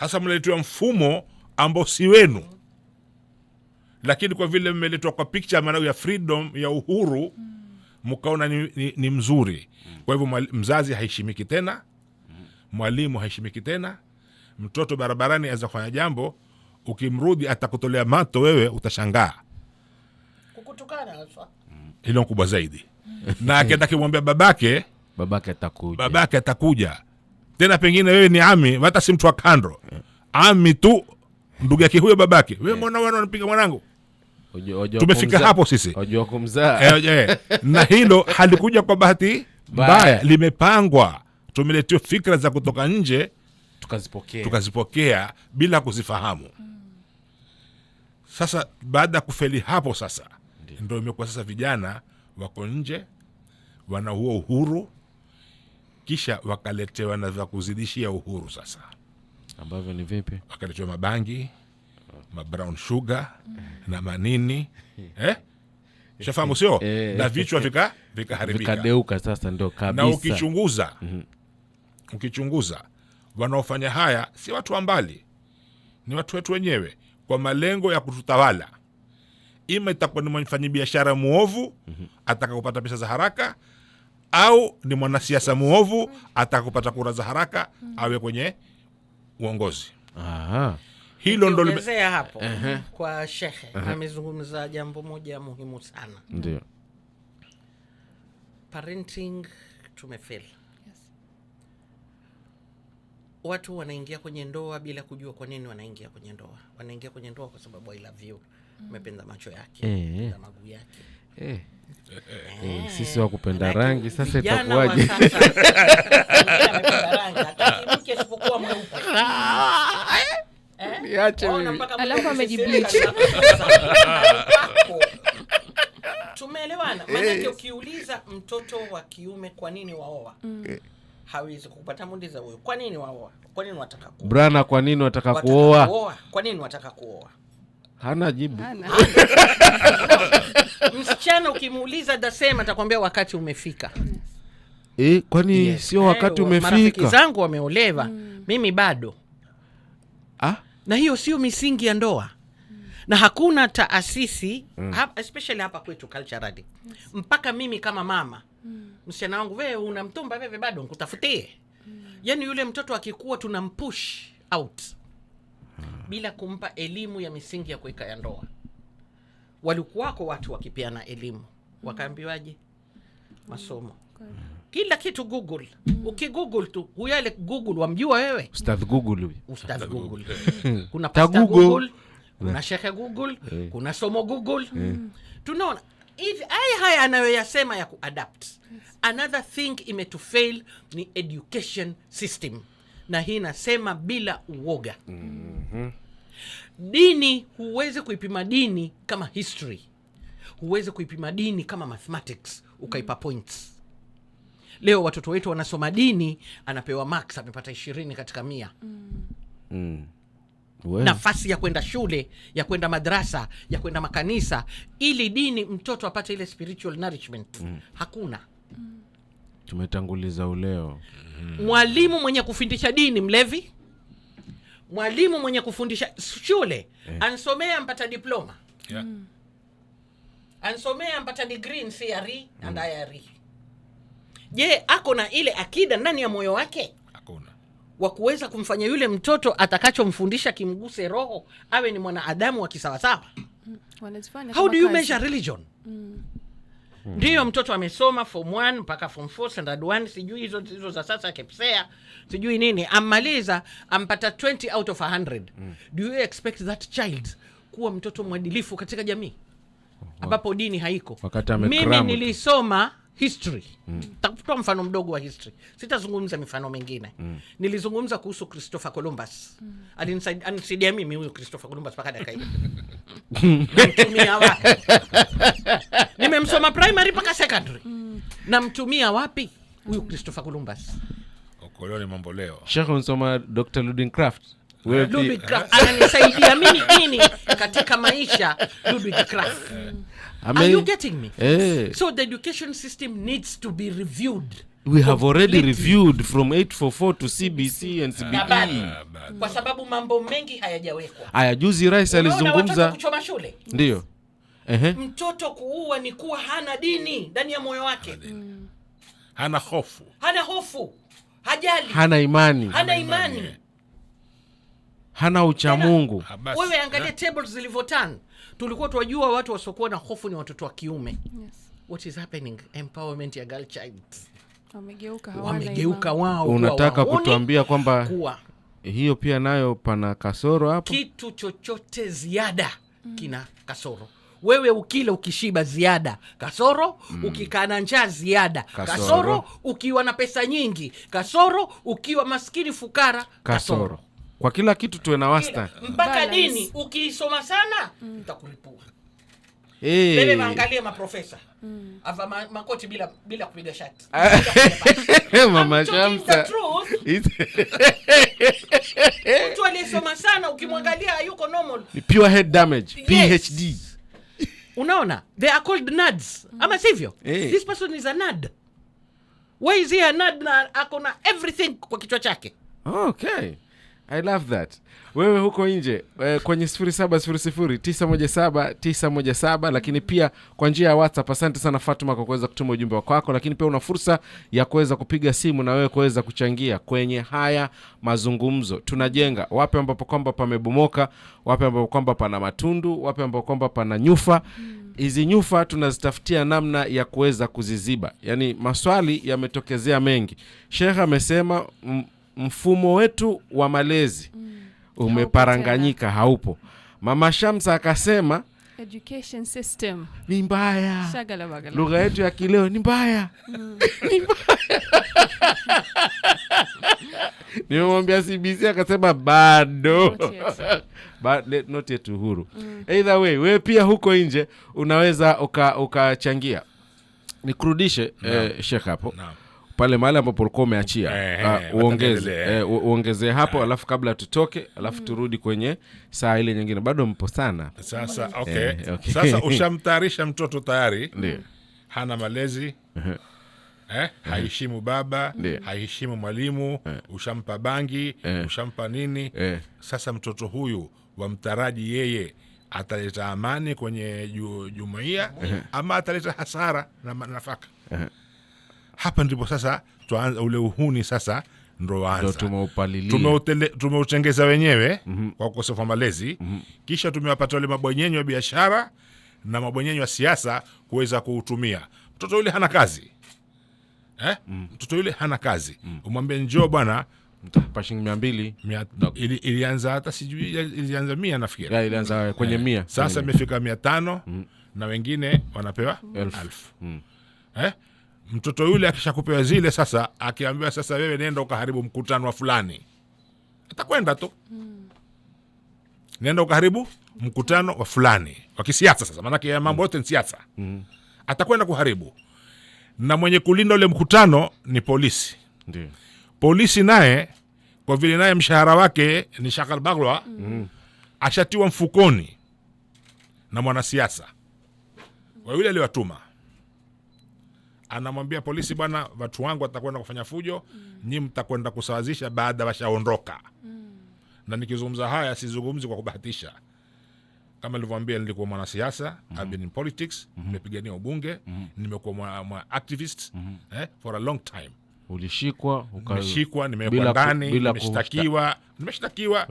Sasa mletiwa mfumo ambao si wenu, lakini kwa vile mmeletwa kwa picture maana ya freedom ya uhuru, mkaona ni mzuri. Kwa hivyo mzazi haheshimiki tena, mwalimu haheshimiki tena. Mtoto barabarani aweza kufanya jambo, ukimrudi atakutolea mato, wewe utashangaa. Kukutukana haswa. Hilo kubwa zaidi. Na akienda kumwambia babake, babake atakuja. Babake atakuja. Tena pengine wewe ni ami, hata si mtu wa kando. Ami tu ndugu yake huyo babake. Wewe mbona wewe unanipiga mwanangu? Tumefika hapo sisi. Wajua kumzaa. Na hilo halikuja kwa bahati mbaya, limepangwa. Tumeletewa fikra za kutoka nje, tukazipokea bila kuzifahamu. Sasa baada ya kufeli hapo sasa ndio imekuwa sasa vijana wako nje wana huo uhuru, kisha wakaletewa na vya kuzidishia uhuru sasa. Ambavyo ni vipi? Wakaletewa mabangi, ma brown sugar na manini. Shafahamu sio? Na vichwa vikaharibika. Vikadeuka sasa ndio kabisa. Na ukichunguza wanaofanya haya si watu wa mbali, ni watu wetu wenyewe kwa malengo ya kututawala. Ima itakuwa ni mfanyabiashara muovu ataka kupata pesa za haraka, au ni mwanasiasa muovu ataka kupata kura za haraka awe kwenye uongozi. Aha. Hilo ndo nimeongezea hapo. Kwa shekhe amezungumza jambo moja muhimu sana. Ndio. Parenting tumefail. Yes. Watu wanaingia kwenye ndoa bila kujua kwa nini wanaingia kwenye ndoa. Wanaingia kwenye ndoa kwa sababu I love you. Nimependa macho yake, nimependa maguu yake. Sisi wa kupenda rangi sasa itakuwaje? Amependa rangi, hataki mke asipokuwa mweupe. Niache mimi. Alafu amejibleach. Tumeelewana? Maana ukiuliza mtoto wa kiume kwa nini waoa, hawezi kupata muuliza huyo. Kwa nini waoa? Kwa nini wataka kuoa? Brana, kwa nini wataka kuoa? Kwa nini wataka kuoa? Hana jibu. Msichana ukimuuliza dasema atakwambia wakati umefika. Kwani sio wakati umefika? Marafiki zangu wameolewa, mimi bado. Na hiyo sio misingi ya ndoa. Na hakuna taasisi, especially hapa kwetu culturally. Mpaka mimi kama mama, msichana wangu wewe unamtumba wewe bado nikutafutie. Yaani yule mtoto akikua tunampush out bila kumpa elimu ya misingi ya kuweka ya ndoa. Walikuwako watu wakipeana elimu, wakaambiwaje? Masomo. Kila kitu Google. Ukigoogle tu, huyo ile Google wamjua wewe? Ustadh Google huyo. Ustadh Google. Kuna Pastor Google, kuna Sheikh Google, kuna somo Google. Tunaona hivi haya anayoyasema ya kuadapt. Another thing imetufail ni education system. Na hii nasema bila uoga. Dini huwezi kuipima dini kama history, huwezi kuipima dini kama mathematics ukaipa points. Leo watoto wetu wanasoma dini, anapewa marks, amepata 20 katika 100. Nafasi ya kwenda shule, ya kwenda madrasa, ya kwenda makanisa, ili dini mtoto apate ile spiritual nourishment, hakuna. Tumetanguliza uleo. Mwalimu mwenye kufundisha dini mlevi, mwalimu mwenye kufundisha shule ansomea mpata diploma, ansomea mpata degree in CRE and IRE. Je, ako na ile akida ndani ya moyo wake? Hakuna. Wa kuweza kumfanya yule mtoto atakachomfundisha kimguse roho, awe ni mwanadamu wa kisawasawa? Wanazifanya How kama do you kazi. measure religion? Ndiyo, mtoto amesoma form 1 mpaka form 4, standard 1, sijui hizo za sasa, KPSEA, sijui nini, ammaliza ampata 20 out of 100. Do you expect that child kuwa mtoto mwadilifu katika jamii ambapo dini haiko? Wakati Mimi amekramu tu. nilisoma history. Takutoa mfano mdogo wa history, sitazungumza mifano mingine. Nilizungumza kuhusu Christopher Columbus. Alinisaidia mimi huyu Christopher Columbus mpaka dakika hii. Namtumia wapi? Nimemsoma primary mpaka secondary. Namtumia wapi huyu Christopher Columbus? Ukoloni mambo leo. Sheikh, unsoma Dr. Ludwig Kraft. Wewe Ludwig Krapf ananisaidia mimi nini katika maisha? Ludwig Krapf. Are you getting me? Eh. So the education system needs to be reviewed. We have already Completely. reviewed from 844 to CBC and Na bado. CBE. Kwa sababu mambo mengi hayajawekwa. Aya, juzi rais Unaona watoto alizungumza, kuchoma shule, ndio. Ehe. mtoto kuua ni kuwa hana dini ndani ya moyo wake, Hana hofu. hana hofu, hajali, Hana imani, hana imani. hana uchamungu. Ah, basi. Wewe angalia tables zilivyotan. Tulikuwa twajua watu wasiokuwa na hofu ni watoto wa kiume. What is happening? Empowerment ya girl child. Wamegeuka, hawana Wamegeuka imani. wao kuwa Unataka wahuni, kutuambia kwamba kuwa hiyo pia nayo pana kasoro hapo? Kitu chochote ziada kina kasoro. Wewe ukila ukishiba ziada kasoro, ukikaa na njaa ziada Kasoro. kasoro, ukiwa na pesa nyingi kasoro, ukiwa maskini fukara kasoro, Kasoro. Kwa kila kitu tuwe na wastani. Mpaka Balance. dini ukiisoma sana itakulipua. Eh. Wewe waangalie maprofesa ava makoti bila kupiga shati. Bila kupiga pasi. Mama I'm talking the Shamsa. truth. Mtu aliyesoma sana ukimwangalia hayuko normal. Ni pure head damage. Yes. PhD. Unaona, they are called nerds, ama sivyo? Eh. This person is a nerd. Why is he a nerd na ako na everything kwa kichwa chake? Okay. I love that. Wewe huko nje kwenye 0700 917 917, lakini pia kwa njia ya WhatsApp. Asante sana Fatuma kwa kuweza kutuma ujumbe wako wako, lakini pia una fursa ya kuweza kupiga simu na wewe kuweza kuchangia kwenye haya mazungumzo. Tunajenga wapi ambapo kwamba pamebomoka, wapi ambapo kwamba pana matundu, wapi ambapo kwamba pana nyufa. Hizi nyufa tunazitafutia namna ya kuweza kuziziba. Yaani maswali yametokezea mengi. Sheikh amesema mfumo wetu wa malezi umeparanganyika, haupo. Mama Shamsa akasema Education system ni mbaya, shagala bagala. lugha yetu ya kileo ni mbaya, ni mbaya. Nimemwambia CBC akasema bado. Not yet. Not yet uhuru. Either way, wewe pia huko nje unaweza ukachangia. Nikurudishe Sheikh hapo Naam. pale mahali ambapo ulikuwa umeachia, uongeze wataendelea. uongezee hapo, alafu kabla tutoke, alafu turudi kwenye saa ile nyingine. Bado mpo sana. Sasa okay. Okay. Sasa ushamtayarisha mtoto tayari, Ndio. hana malezi, haheshimu baba, Ndio. haheshimu mwalimu, ushampa bangi, ushampa nini. Sasa mtoto huyu wamtaraji yeye ataleta amani kwenye jumuiya ama ataleta hasara na nafaka? Hapa ndipo sasa tuanza ule uhuni, sasa ndo Ndo waanza. tumeupalilia. Tumeutengeza wenyewe kwa ukosefu wa malezi, kisha tumewapata wale mabwenyenye wa biashara na mabwenyenye wa siasa kuweza kuutumia. Mtoto yule hana kazi, eh? Mtoto yule hana kazi, umwambie njoo bwana, Nitakupa shilingi 200. Ilianza hata sijui ilianza 100 nafikiri. Ya, ilianza kwenye 100. Sasa imefika 500 na wengine wanapewa 1000. 1000. Eh? Mtoto yule akishakupewa zile sasa, akiambiwa sasa wewe nenda ukaharibu mkutano wa fulani, atakwenda tu. Nenda ukaharibu mkutano wa fulani wa kisiasa. Sasa maanake ya mambo yote ni siasa. Atakwenda kuharibu, na mwenye kulinda ule mkutano ni polisi. Polisi naye kwa vile naye mshahara wake ni shakal baglwa, ashatiwa mfukoni na mwanasiasa wa yule aliyowatuma, anamwambia polisi, bwana, watu wangu watakwenda kufanya fujo, nyi mtakwenda kusawazisha baada washaondoka. Na nikizungumza haya sizungumzi kwa kubahatisha. Kama nilivyoambia, nilikuwa mwanasiasa. I've been in politics. Nimepigania ubunge, nimekuwa mwa activist for a long time. Ulishikwa Nimeshikwa, nimewekwa ndani, bila nimeshtakiwa,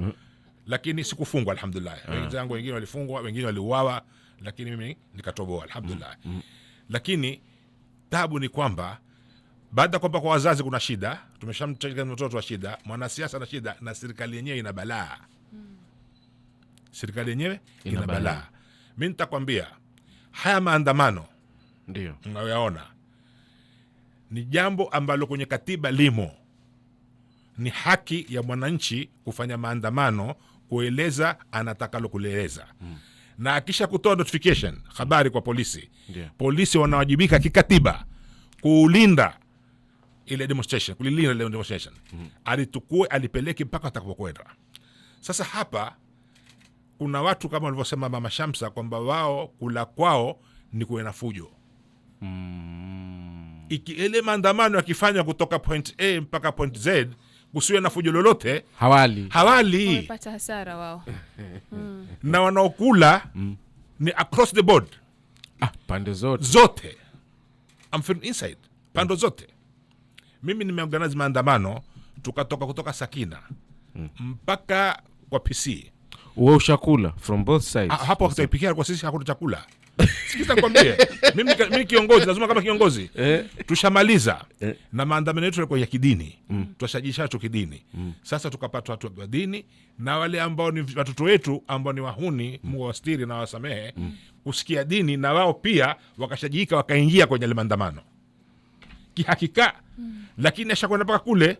lakini sikufungwa, alhamdulillah. Wenzangu wengine walifungwa, wengine waliuawa, lakini mimi nikatoboa, alhamdulillah. Lakini tabu ni kwamba baada ya kwamba kwa wazazi kuna shida, tumeshamtega mtoto wa shida, mwanasiasa na shida, na serikali yenyewe ina balaa. Serikali yenyewe Ina ina balaa. balaa. Mi nitakwambia haya maandamano mnayoyaona ni jambo ambalo kwenye katiba limo. Ni haki ya mwananchi kufanya maandamano, kueleza anatakalo kulieleza, na akisha kutoa notification, habari kwa polisi, polisi wanawajibika kikatiba kuulinda ile demonstration, kulilinda ile demonstration, alitukue alipeleke mpaka atakapokwenda. Sasa hapa kuna watu kama walivyosema Mama Shamsa kwamba wao kula kwao ni kuwe na fujo. Ile maandamano yakifanywa kutoka point A mpaka point Z kusiwe na fujo lolote, Hawali. Hawali. Wamepata hasara wao. Na wanaokula ni across the board. Ah, pande zote. Zote. I'm from inside, pande zote. Mimi nimeorganize maandamano, tukatoka kutoka Sakina mpaka kwa PC. Uwe ushakula from both sides. Ah, hapo wakitaipikia kwa sisi hakuna chakula. Sikiza nikwambie, mimi kiongozi, lazima kama kiongozi tushamaliza na maandamano yetu yalikuwa ya kidini, twashajisha watu kidini. Sasa tukapata watu wa dini na wale ambao ni watoto wetu ambao ni wahuni, Mungu awastiri na wasamehe, kusikia dini na wao pia wakashajika wakaingia kwenye yale maandamano kihakika, lakini yashakwenda mpaka kule,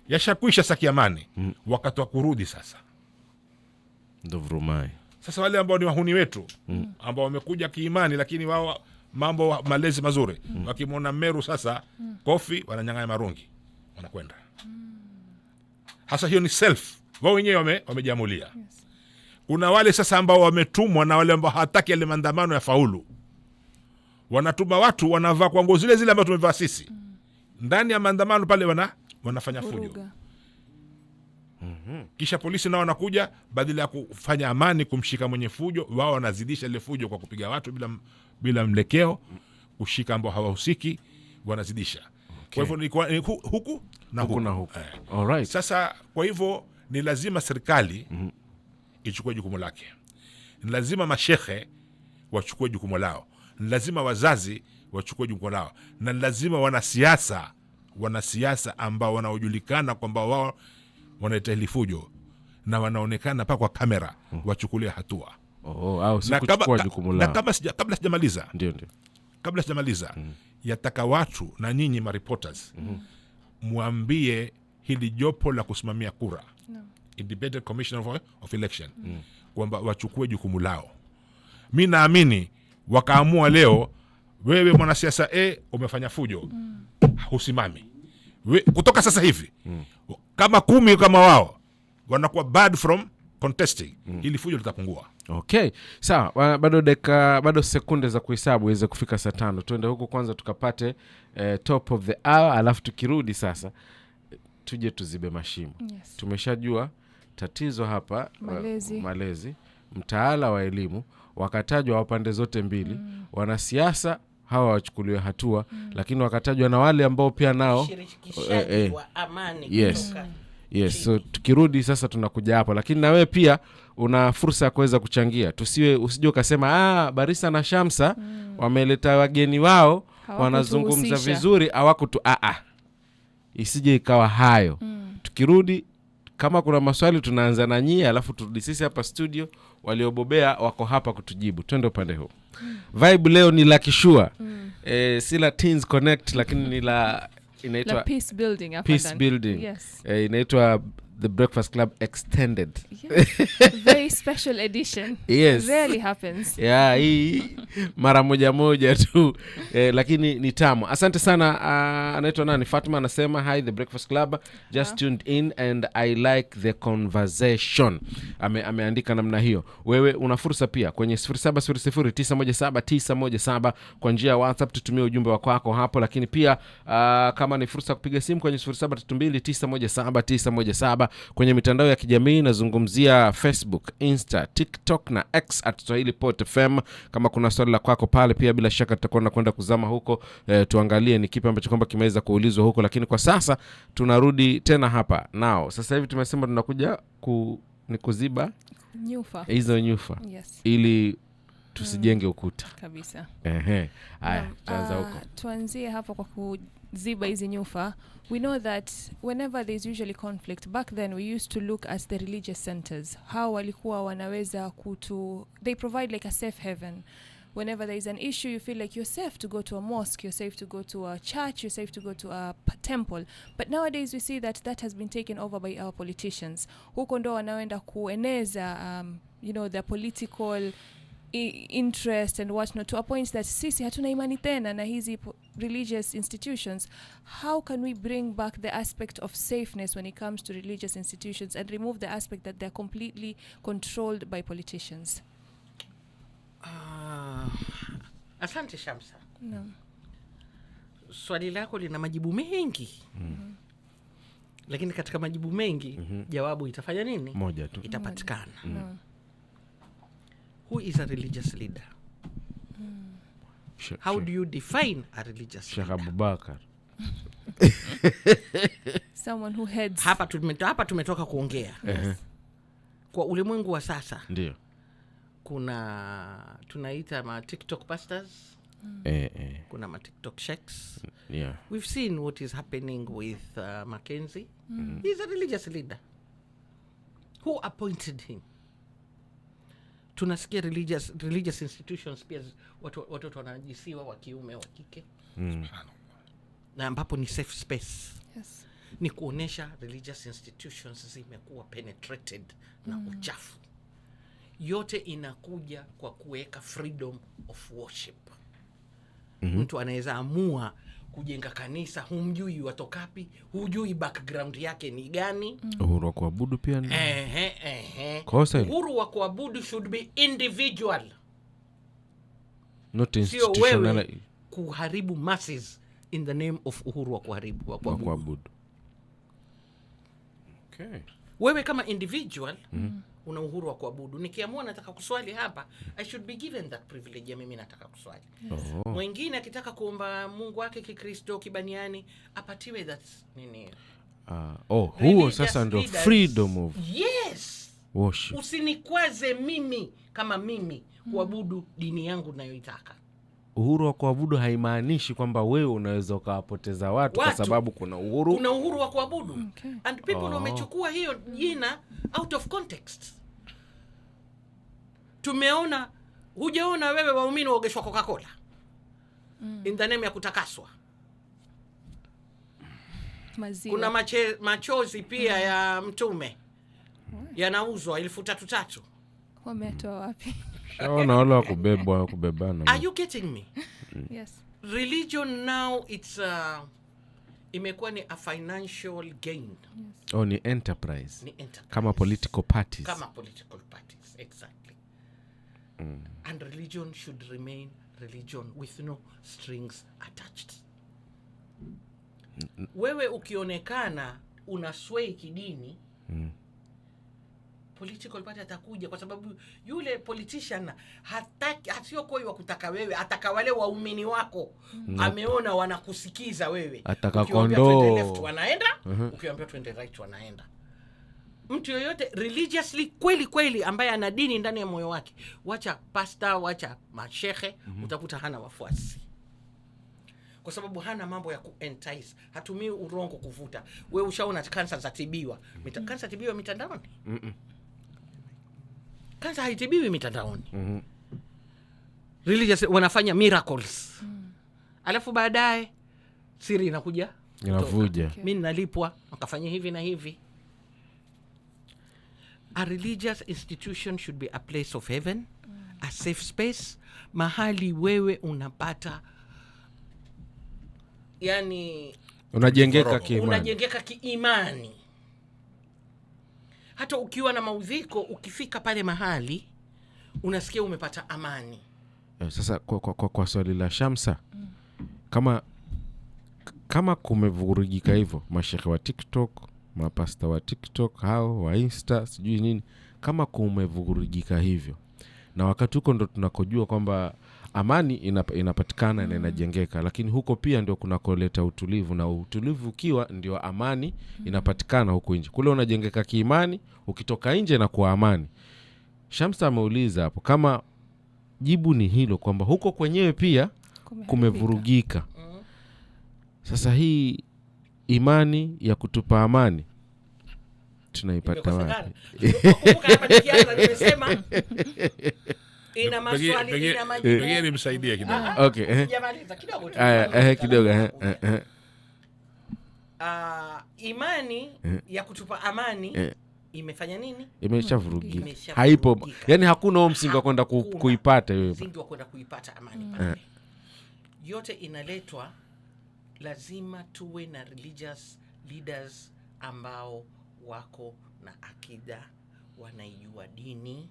yashakwisha sakiamani, wakati wa kurudi sasa Ndo vurumai. Sasa wale ambao ni wahuni wetu ambao wamekuja kiimani, lakini wao mambo malezi mazuri, wakimwona Meru sasa kofi, wananyang'anya marungi, wanakwenda. Hasa hiyo ni self, wao wenyewe wamejiamulia. Kuna wale sasa ambao wametumwa na wale ambao hawataki yale maandamano ya faulu, wanatuma watu wanavaa kwa nguo zile zile ambazo tumevaa sisi ndani ya maandamano pale, wanafanya fujo. Vuruga. Kisha polisi nao wanakuja, badala ya kufanya amani, kumshika mwenye fujo, wao wanazidisha ile fujo kwa kupiga watu bila mlekeo, kushika ambao hawahusiki, wanazidisha. Kwa hivyo ni huku na Huku huku, na huku. Alright. Sasa kwa hivyo ni lazima serikali ichukue jukumu lake, ni lazima mashehe wachukue jukumu lao, ni lazima wazazi wachukue jukumu lao, na ni lazima wanasiasa ambao wanaojulikana kwamba wao wanaleta hili fujo na wanaonekana pa kwa kamera wachukulie hatua. Oh, au si Na kuchukua jukumu na lao. kabla sijamaliza, Ndio. kabla sijamaliza, yataka watu na nyinyi ma reporters mwambie hili jopo la kusimamia kura, Independent Commission of Election, kwamba wachukue jukumu lao. Mi naamini wakaamua leo, wewe mwanasiasa A umefanya fujo, husimami. Kutoka sasa hivi kama 10 kama wao wanakuwa barred from contesting, ili fujo litapungua. Okay, sawa. Bado dakika, bado sekunde za kuhesabu iweze kufika saa 5. Tuende huku kwanza tukapate top of the hour, alafu tukirudi sasa tuje tuzibe mashimo. Tumeshajua tatizo hapa, Malezi. malezi, mtaala wa elimu, wakatajwa wa pande zote mbili. Wanasiasa hawa wachukuliwe hatua, lakini wakatajwa na wale ambao pia nao Ushirikishaji wa amani kutoka Yes, so tukirudi sasa tunakuja hapo, lakini na wewe pia una fursa ya kuweza kuchangia. Usije ukasema Barisa na Shamsa wameleta wageni wao wanazungumza Hawakutuhusisha. vizuri, hawakutu Isije ikawa hayo. Tukirudi kama kuna maswali tunaanza na nyie, alafu turudi sisi hapa studio, waliobobea wako hapa kutujibu. Twende upande huu. Vibe leo ni la kishua. Si la Teens Connect, lakini ni la inaitwa La peace building hapa Peace ndani. building. Yes. Inaitwa The Breakfast Club Extended. Yeah. Very special edition. Yes. Rarely happens. Yeah, hii mara moja moja tu, lakini ni tamu. Asante sana. Anaitwa nani? Fatma anasema, "Hi, The Breakfast Club, just tuned in and I like the conversation." Ameandika namna hiyo. Wewe una fursa pia kwenye 0700917917 kwa njia ya WhatsApp, tutumie ujumbe wa kwako hapo, lakini pia kama ni fursa ya kupiga simu kwenye 0732917917. Kwenye mitandao ya kijamii nazungumzia Facebook, Insta, TikTok na X @SwahiliPotFM. Kama kuna swali la kwako pale pia, bila shaka tutakuwa nakwenda kuzama huko, tuangalie ni kipi ambacho kwamba kimeweza kuulizwa huko, lakini kwa sasa tunarudi tena hapa nao. Sasa hivi tumesema tunakuja ni kuziba Nyufa. Hizo nyufa ili tusijenge ukuta. Kabisa. Ehe. Haya, Naam, tuanza huko. Tuanzie hapo kwa kuziba hizi nyufa. We know that whenever there's usually conflict, back then we used to look at the religious centers, how walikuwa wanaweza kutu, they provide like a safe haven. Whenever there is an issue, you feel like you're safe to go to a mosque, you're safe to go to a church, you're safe to go to a temple. But nowadays we see that that has been taken over by our politicians. Huko ndo wanaoenda kueneza their political interest and whatnot, to a point that sisi hatuna imani tena na hizi religious institutions. How can we bring back the aspect of safeness when it comes to religious institutions and remove the aspect that they're completely controlled by politicians? Ah, asante Shamsa. No. Swali lako lina majibu mengi, lakini katika majibu mengi jawabu itafanya nini? Moja tu. Itapatikana. No. Who is a religious leader? How do you define a religious Sheikh leader? Abubakar. Someone who heads. Hapa tumetoka kuongea kwa ulimwengu wa sasa. Ndio. Kuna tunaita ma TikTok pastors, kuna ma TikTok sheikhs. We've seen what is happening with Mackenzie. He's a religious leader. Who appointed him? Tunasikia religious institutions pia watoto wanajisiwa wa kiume, wa kike, na ambapo ni safe space. Ni kuonyesha religious institutions zimekuwa penetrated na uchafu. Yote inakuja kwa kuweka freedom of worship. Mtu anaweza amua kujenga kanisa, humjui watokapi, hujui background yake ni gani. Uhuru wa kuabudu pia ni Ehe, ehe. Kosa hilo. Uhuru wa kuabudu should be individual, Not sio institutional. Wewe kuharibu masses in the name of uhuru wa kuharibu wa Wa kuabudu. kuabudu. Okay. Wewe kama individual una uhuru wa kuabudu. Nikiamua nataka kuswali hapa, I should be given that privilege ya mimi nataka kuswali. Mwingine akitaka kuomba Mungu wake Kikristo, kibaniani, apatiwe that nini. Oh, huo Religious sasa ndo leaders. freedom of Yes. worship. Usinikwaze mimi kama mimi kuabudu dini yangu nayoitaka. Uhuru wa kuabudu haimaanishi kwamba wewe unaweza ukawapoteza watu, kwa Watu. Sababu kuna uhuru. Kuna uhuru wa kuabudu. And people wamechukua hiyo jina out of context. Tumeona, hujaona wewe waumini waogeshwa Coca-Cola in the name ya kutakaswa? Maziwa. Kuna machozi pia ya mtume yanauzwa 3,000 3,000. Wametoa wapi? Shaona wale wa kubebwa, kubebana. Are you getting me? Yes. Religion now, it's imekuwa ni a financial gain. Oh, ni enterprise. Ni enterprise. Kama political parties. Kama political parties, exactly. And religion should remain religion with no strings attached. Wewe ukionekana una sway kidini, political party atakuja, kwa sababu yule politician hataki, sio koi wa kutaka wewe, ataka wale waumini wako. Ameona wanakusikiza wewe. Ataka Ukiwaambia kondoo. twende left wanaenda, ukiwaambia twende right wanaenda. Mtu yoyote religiously kweli kweli ambaye ana dini ndani ya moyo wake, wacha pasta, wacha mashehe, utakuta hana wafuasi, kwa sababu hana mambo ya kuentice, hatumii urongo kuvuta. We ushaona kansa zatibiwa? Kansa tibiwa mitandaoni? Kansa haitibiwi mitandaoni. Religious wanafanya miracles, alafu baadaye siri inakuja kutoka. Inavuja. Mi nalipwa wakafanya hivi na hivi. A religious institution should be a place of heaven, a safe space, mahali wewe unapata, yani Unajengeka Roho. kiimani. Unajengeka kiimani. Hata ukiwa na maudhiko, ukifika pale mahali unasikia umepata amani. Sasa kwa swali la Shamsa, kama kumevurugika hivyo, mashehe wa TikTok, mapasta wa TikTok, hao wa Insta, sijui nini, kama kumevurugika hivyo, na wakati huko ndo tunakojua kwamba amani inapatikana na inajengeka, lakini huko pia ndio kunakoleta utulivu, na utulivu ukiwa ndio amani inapatikana huku nje. Kule unajengeka kiimani, ukitoka nje na kuwa amani. Shamsa ameuliza hapo kama jibu ni hilo kwamba huko kwenyewe pia kumevurugika. Sasa hii imani ya kutupa amani tunaipata wapi? Imekosekana. Kumbuka hapa nikianza nimesema ina maswali, ina majibu. Pengine nimsaidie kidogo. Okay, Sijamaliza, kidogo tu. Aya, kidogo. Imani ya kutupa amani imefanya nini? Imeshavurugika. Imeshavurugika. Haipo. Yani hakuna huo msingi wa kwenda Hakuna kuipata hiyo. msingi wa kwenda kuipata amani pale. Yote inaletwa, lazima tuwe na religious leaders ambao wako na akida, wanaijua dini,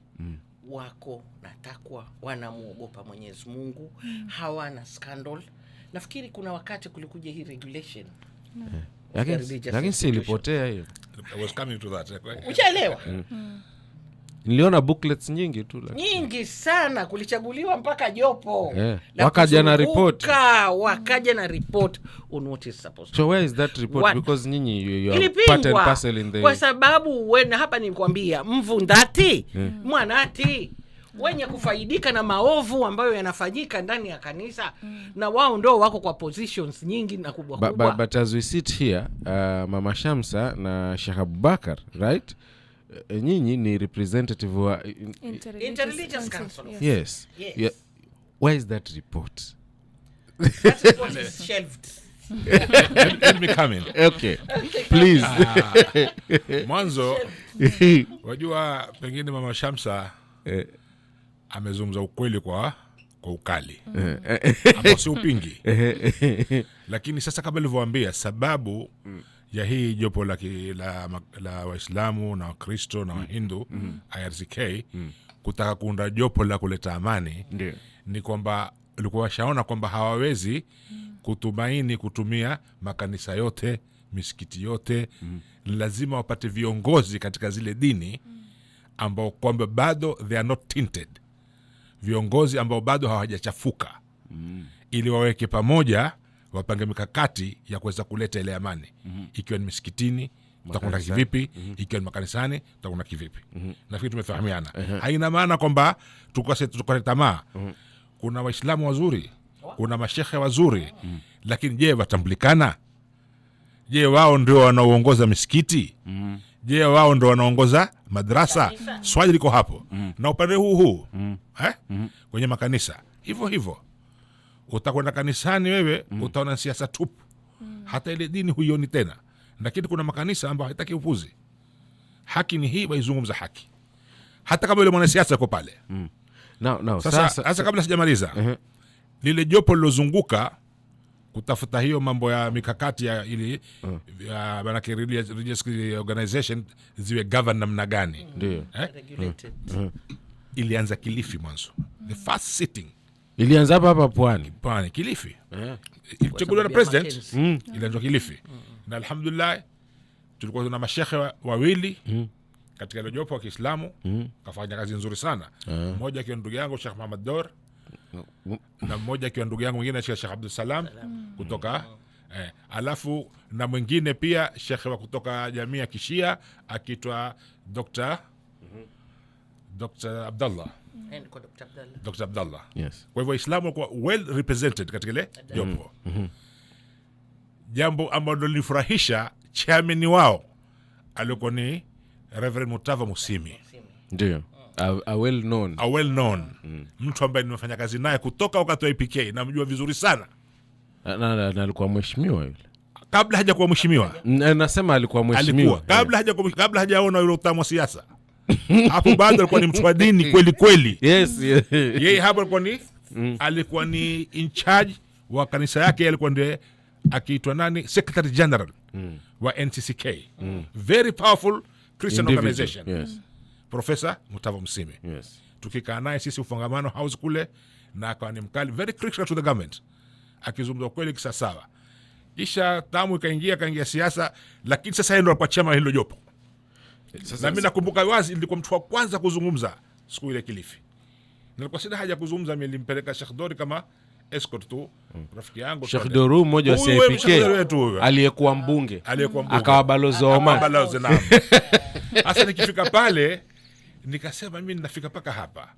wako na takwa, wanamuogopa Mwenyezi Mungu, hawana scandal. Nafikiri kuna wakati kulikuja hii regulation Lakini religious lakini si institution. ilipotea hiyo. I was coming to that. Ushaelewa? Niliona booklets nyingi tu lakini. Nyingi sana, kulichaguliwa mpaka jopo la Wakaja na report. kuzunguka, wakaja na report on what is supposed to So where is that report? What? Because nyinyi you are part and Ilipingwa parcel in the kwa sababu wena, hapa nikwambia mvundati mwanati wenye kufaidika na maovu ambayo yanafanyika ndani ya kanisa, na wao ndo wako kwa positions nyingi na kubwa kubwa. But as we sit here, Mama Shamsa na Sheikh Abubakar, right? Nyinyi ni representative wa Interreligious Council. Council. Yes. Yes. Yes. Yeah. Where is that report? That report is shelved. Let me come in. Okay. Please. Mwanzo wajua pengine Mama Shamsa amezungumza ukweli kwa ukali ambao si upingi. Lakini sasa kama nilivyowaambia, sababu ya hii jopo la Waislamu na Wakristo na Wahindu IRCK kutaka kuunda jopo la kuleta amani ni kwamba walikuwa washaona kwamba hawawezi kutumaini kutumia makanisa yote, misikiti yote. Lazima wapate viongozi katika zile dini ambao kwamba bado they are not tinted, viongozi ambao bado hawajachafuka, ili waweke pamoja, wapange mikakati ya kuweza kuleta ile amani. Ikiwa ni misikitini tutakwenda kivipi, ikiwa ni makanisani tutakwenda kivipi. Nafikiri tumefahamiana. Haina maana kwamba tukate tamaa. Kuna Waislamu wazuri, kuna mashehe wazuri, lakini je, watambulikana? Je, wao ndio wanaoongoza misikiti? Je, wao ndio wanaongoza madrasa? Swali liko hapo. Na upande huu kwenye makanisa hivyo hivyo, utakwenda kanisani wewe utaona siasa tupu, hata ile dini huioni tena. Lakini kuna makanisa ambayo haitaki upuzi. Haki ni hii, waizungumza haki, hata kama yule mwanasiasa yuko pale. No, Sasa kabla sijamaliza, lile jopo lilozunguka kutafuta hiyo mambo ya mikakati ya ili ya manake religious organization ziwe govern namna gani, Ndio. Regulated. Ilianza Kilifi mwanzo, the first sitting Ilianza hapa pwani. Pwani, Kilifi. Ilichaguliwa na president, ilianzwa Kilifi. Na alhamdulillah tulikuwa tuna mashehe wawili katika ile jopo wa Kiislamu, kafanya kazi nzuri sana. Mmoja akiwa ndugu yangu Sheikh Muhammad Dor, na mmoja akiwa ndugu yangu mwingine Sheikh Abdul Salam kutoka alafu na mwingine pia shekhe wa kutoka jamii ya Kishia akiitwa Dr. Abdallah. Kwa Dr. Abdallah. Dr. Abdallah. Yes. Kwa hivyo Waislamu walikuwa well represented katika ile jopo. Jambo ambalo lilifurahisha, chairman wao alikuwa ni Reverend Mutava Musimi. Ndio. A well known. A well known. Mtu ambaye nimefanya kazi naye kutoka wakati wa APK, namjua vizuri sana. Na alikuwa mheshimiwa yule. Kabla hajakuwa mheshimiwa. Nasema alikuwa mheshimiwa. Alikuwa. Kabla hajaona yule utamu wa siasa. Hapo bado alikuwa ni mtu wa dini kweli kweli. Yes, yeah. Yeye hapo alikuwa ni in charge wa kanisa yake, alikuwa ndiye akiitwa nani, secretary general wa NCCK, very powerful Christian Individual. organization. Profesa Mutava Musyimi. Tukikaa naye sisi Ufungamano House kule, na akawa ni mkali, very critical to the government, akizungumza ukweli kisawasawa. Kisha tamu ikaingia, akaingia siasa, lakini sasa yeye ndo alikuwa chama hilo jopo. Sasa, Na mi nakumbuka wazi, nilikuwa mtu wa kwanza kuzungumza siku ile Kilifi. Nilikuwa sina haja ya kuzungumza, nilimpeleka Sheikh Dori kama escort tu, rafiki yangu. Sheikh Doru mmoja wa Huyu wewe, CIPK Sheikh Doru wetu huyu. Aliyekuwa mbunge, Aliyekuwa mbunge. Akawa balozi wa Oman. Balozi, naam. Sasa nikifika pale nikasema mimi ninafika mpaka hapa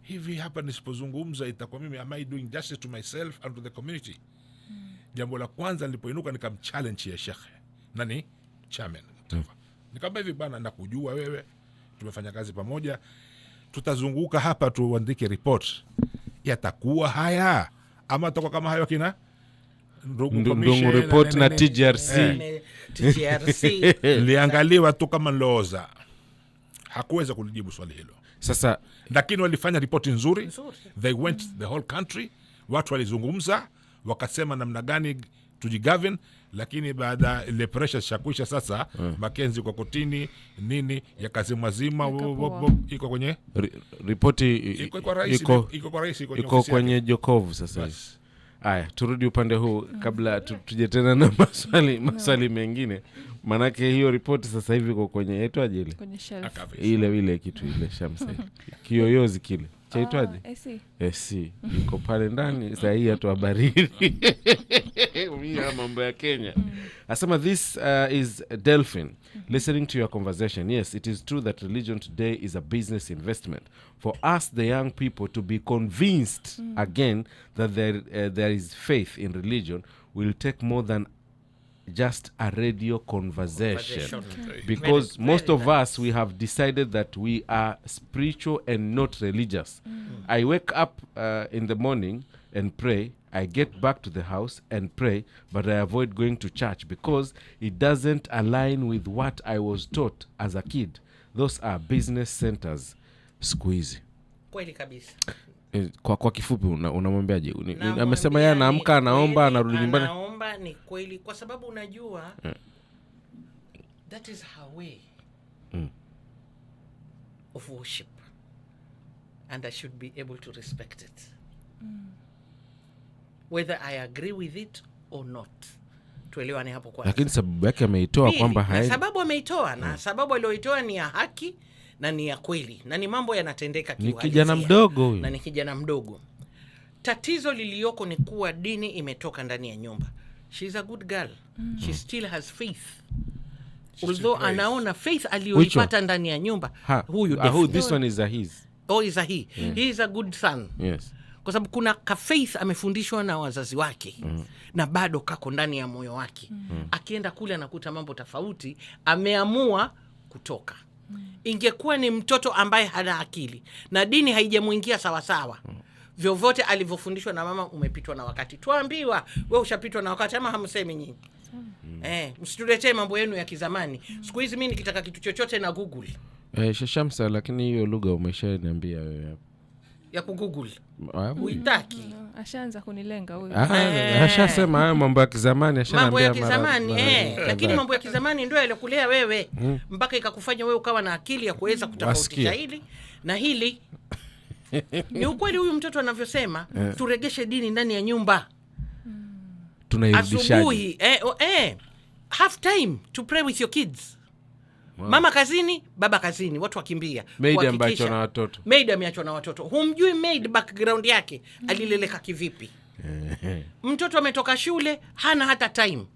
hivi, hapa nisipozungumza itakuwa mimi, am I doing justice to myself and to the community? Jambo la kwanza nilipoinuka nikamchallenge ya shekhe nani, chairman Mutava. Nikamwambia, hivi bana, nakujua wewe, tumefanya kazi pamoja, tutazunguka hapa tuandike report, yatakuwa haya ama atakuwa kama hayo akina Ndungu Commission Ndungu report na nini, nini. TJRC. TJRC. Niliangaliwa tu kama nilooza, hakuweza kulijibu swali hilo. Sasa Lakini walifanya ripoti nzuri. Nzuri. They went the whole country, watu walizungumza, wakasema namna gani tujigovern, lakini baada ya ile pressure shakwisha sasa, Makenzi kwa kotini nini yakazimwazima. Yakapoa. Iko kwenye ripoti iko kwa rais, iko kwa rais, iko kwenye iko ofisi yake. Kwenye jokovu sasa hivi. Aya, turudi upande huu kabla tuje tena na maswali mengine, maanake hiyo ripoti sasa hivi iko kwenye, yaitwaje ile? Kwenye shelf. Archives. Ile kitu ile, Shamsa, kiyoyozi kile chaitwaje? Ah, I see. AC iko pale ndani sahii, hatuhabariri ya mambo ya Kenya. Asema, this is Delphin listening to your conversation. Yes, it is true that religion today is a business investment. For us the young people to be convinced again that there is faith in religion will take more than just a radio conversation, Conversation. because Very, most very of us, we have decided that we are spiritual and not religious. I wake up in the morning and pray. I get back to the house and pray, but I avoid going to church because it doesn't align with what I was taught as a kid. Those are business centers siku hizi. Kweli kabisa. Kwa kifupi unamwambiaje? Namwambia Amesema yeye ni anaamka, anaomba, kweli, anarudi nyumbani. Anaomba, ni kweli, kwa sababu unajua that is her way of worship and I should be able to respect it whether I agree with it or not. Tuelewane hapo kwanza. Lakini sababu yake ameitoa Pili, kwamba na sababu ameitoa, na sababu aliyoitoa ni ya haki na ni ya kweli na ni mambo yanatendeka Ni kiuhalisia. kijana mdogo huyu. Na ni kijana mdogo. Tatizo liliyoko ni kuwa dini imetoka ndani ya nyumba. She's a good girl. She still has faith, although Prays. Anaona faith aliyoipata ndani ya nyumba. Ha, Huyu ah, definitely. this one is a his. Oh, is a he. He is a good son kwa sababu kuna ka faith amefundishwa na wazazi wake na bado kako ndani ya moyo wake. Akienda kule anakuta mambo tofauti, ameamua kutoka. Ingekuwa ni mtoto ambaye hana akili na dini haijamwingia sawasawa, vyovyote alivyofundishwa na mama umepitwa na wakati. Twambiwa we ushapitwa na wakati, ama hamsemi nyinyi? Msituletee mambo yenu ya kizamani. Siku hizi mi nikitaka kitu chochote na Google. Shamsa, lakini hiyo lugha umeshaniambia wewe. Ya kugoogle Ah, uitaki. No, ashaanza kunilenga huyu. Ah, ashasema hayo mambo ya kizamani. Mambo ya Ashaniambia kizamani, mara lakini kadhaa. mambo ya kizamani ndio yalikulea wewe mpaka ikakufanya wewe ukawa na akili ya kuweza kutofautisha Wasikia. hili na hili. Ni ukweli huyu mtoto anavyosema, turegeshe dini ndani ya nyumba. Tunairudishaje? Asubuhi, oh, have time to pray with your kids. Mama kazini, baba kazini, watu wakimbia Maid ambaye kuhakikisha- ameachwa na watoto. Maid ameachwa na watoto, humjui maid background yake, alileleka kivipi. Mtoto ametoka shule, hana hata time.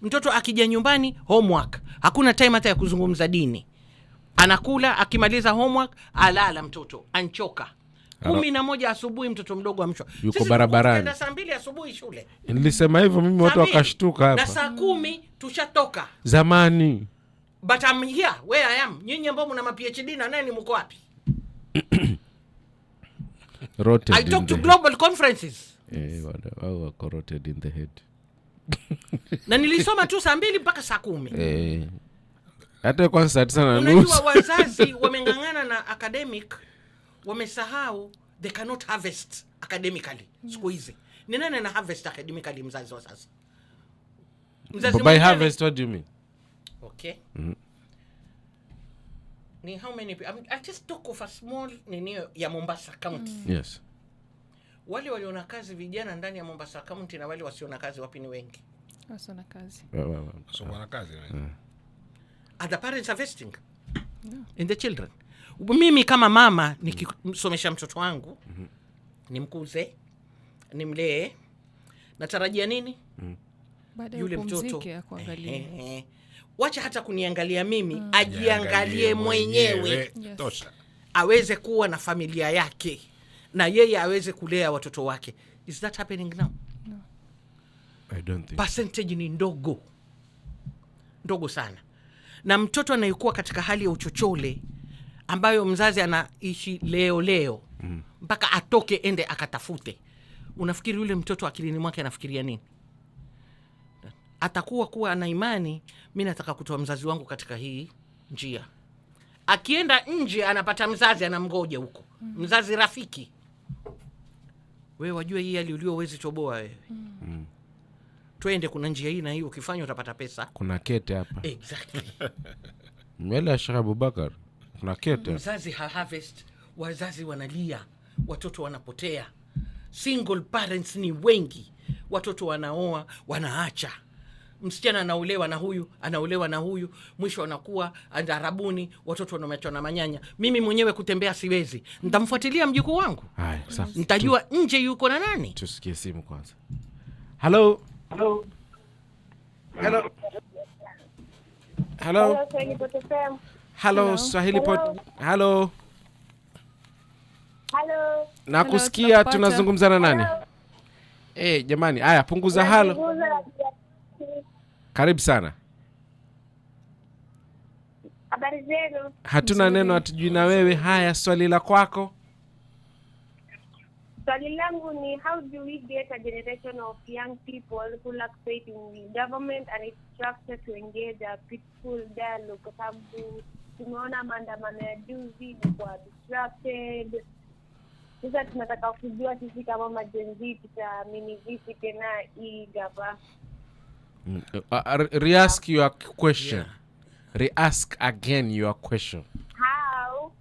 Mtoto akija nyumbani, homework, hakuna time hata ya kuzungumza dini. Anakula, akimaliza homework alala, mtoto anchoka. 11 asubuhi mtoto mdogo amshwa. Yuko Sisi tulikuwa barabarani. tunaenda saa 2 asubuhi shule. Nilisema hivyo mimi, watu Saa 2. wakashtuka Na hapa. saa 10 tushatoka. Zamani. But I'm here where I am. Nyinyi ambao mna ma PhD na nani, mko wapi? Rotted I in talk to the global conferences. Wao wako rotted in the head. Na nilisoma tu saa 2 mpaka saa 10. Hata kwanza saa 9:30. Unajua wazazi wameng'ang'ana na academic, wamesahau they cannot harvest academically siku hizi. Ni nani ana harvest academically? Mzazi wa sasa. Mzazi By mwenyewe- harvest, what do you mean? Okay. Ni how many I just talk of a small nini ya Mombasa County. Yes. Wale waliona kazi vijana ndani ya Mombasa County na wale wasiona kazi wapi ni wengi? Wasio na kazi. So bwana kazi eh. Are the parents harvesting in the children? Mimi kama mama nikimsomesha mtoto wangu, nimkuze, nimlee, natarajia nini? Baadaye Yule mtoto upumzike akuangalie. Ehe. Wacha hata kuniangalia mimi, ajiangalie mwenyewe. Yes. Tosha. Aweze kuwa na familia yake na yeye aweze kulea watoto wake. Is that happening now? I don't think. Percentage ni ndogo ndogo sana, na mtoto anayekuwa katika hali ya uchochole ambayo mzazi anaishi leo leo mpaka atoke ende akatafute, unafikiri yule mtoto akilini mwake anafikiria nini? Atakuwa kuwa ana imani, mi nataka kutoa mzazi wangu katika hii njia. Akienda nje anapata mzazi anamgoja huko, mzazi rafiki. Wewe wajue hii hali ulio huwezi toboa wewe, twende, kuna njia hii na hii, ukifanya utapata pesa. Kuna kete hapa. Exactly. Mbele ya Sheikh Abubakar. Kuna kete. Mzazi ha harvest, wazazi wanalia, watoto wanapotea, single parents ni wengi, watoto wanaoa wanaacha, msichana anaolewa na huyu, anaolewa na huyu, mwisho anakuwa arabuni, watoto wanamachwa na manyanya. Mimi mwenyewe kutembea siwezi, ntamfuatilia mjukuu wangu? Haya, sawa. Ntajua nje yuko na nani? Tusikie simu kwanza. Hello. Hello. Hello. Hello. Swahili Pot FM. Hello, Swahili Pot. Hello. Hello. Nakusikia, tunakupata. tunazungumza na nani? Eh, jamani, haya punguza halo. Nazungumza na Karibu sana. Habari zenu? Hatuna neno, hatujui na wewe. Haya, swali la kwako. Swali langu ni, how do we get a generation of young people who lack faith in the government and its structure to engage a peaceful dialogue? Kwa sababu tumeona maandamano ya juzi ilikuwa disrupted. Sasa tunataka kujua sisi kama ma-Gen Z tutaamini vipi tena hii gava? Re-ask your question. Re-ask again your question. How,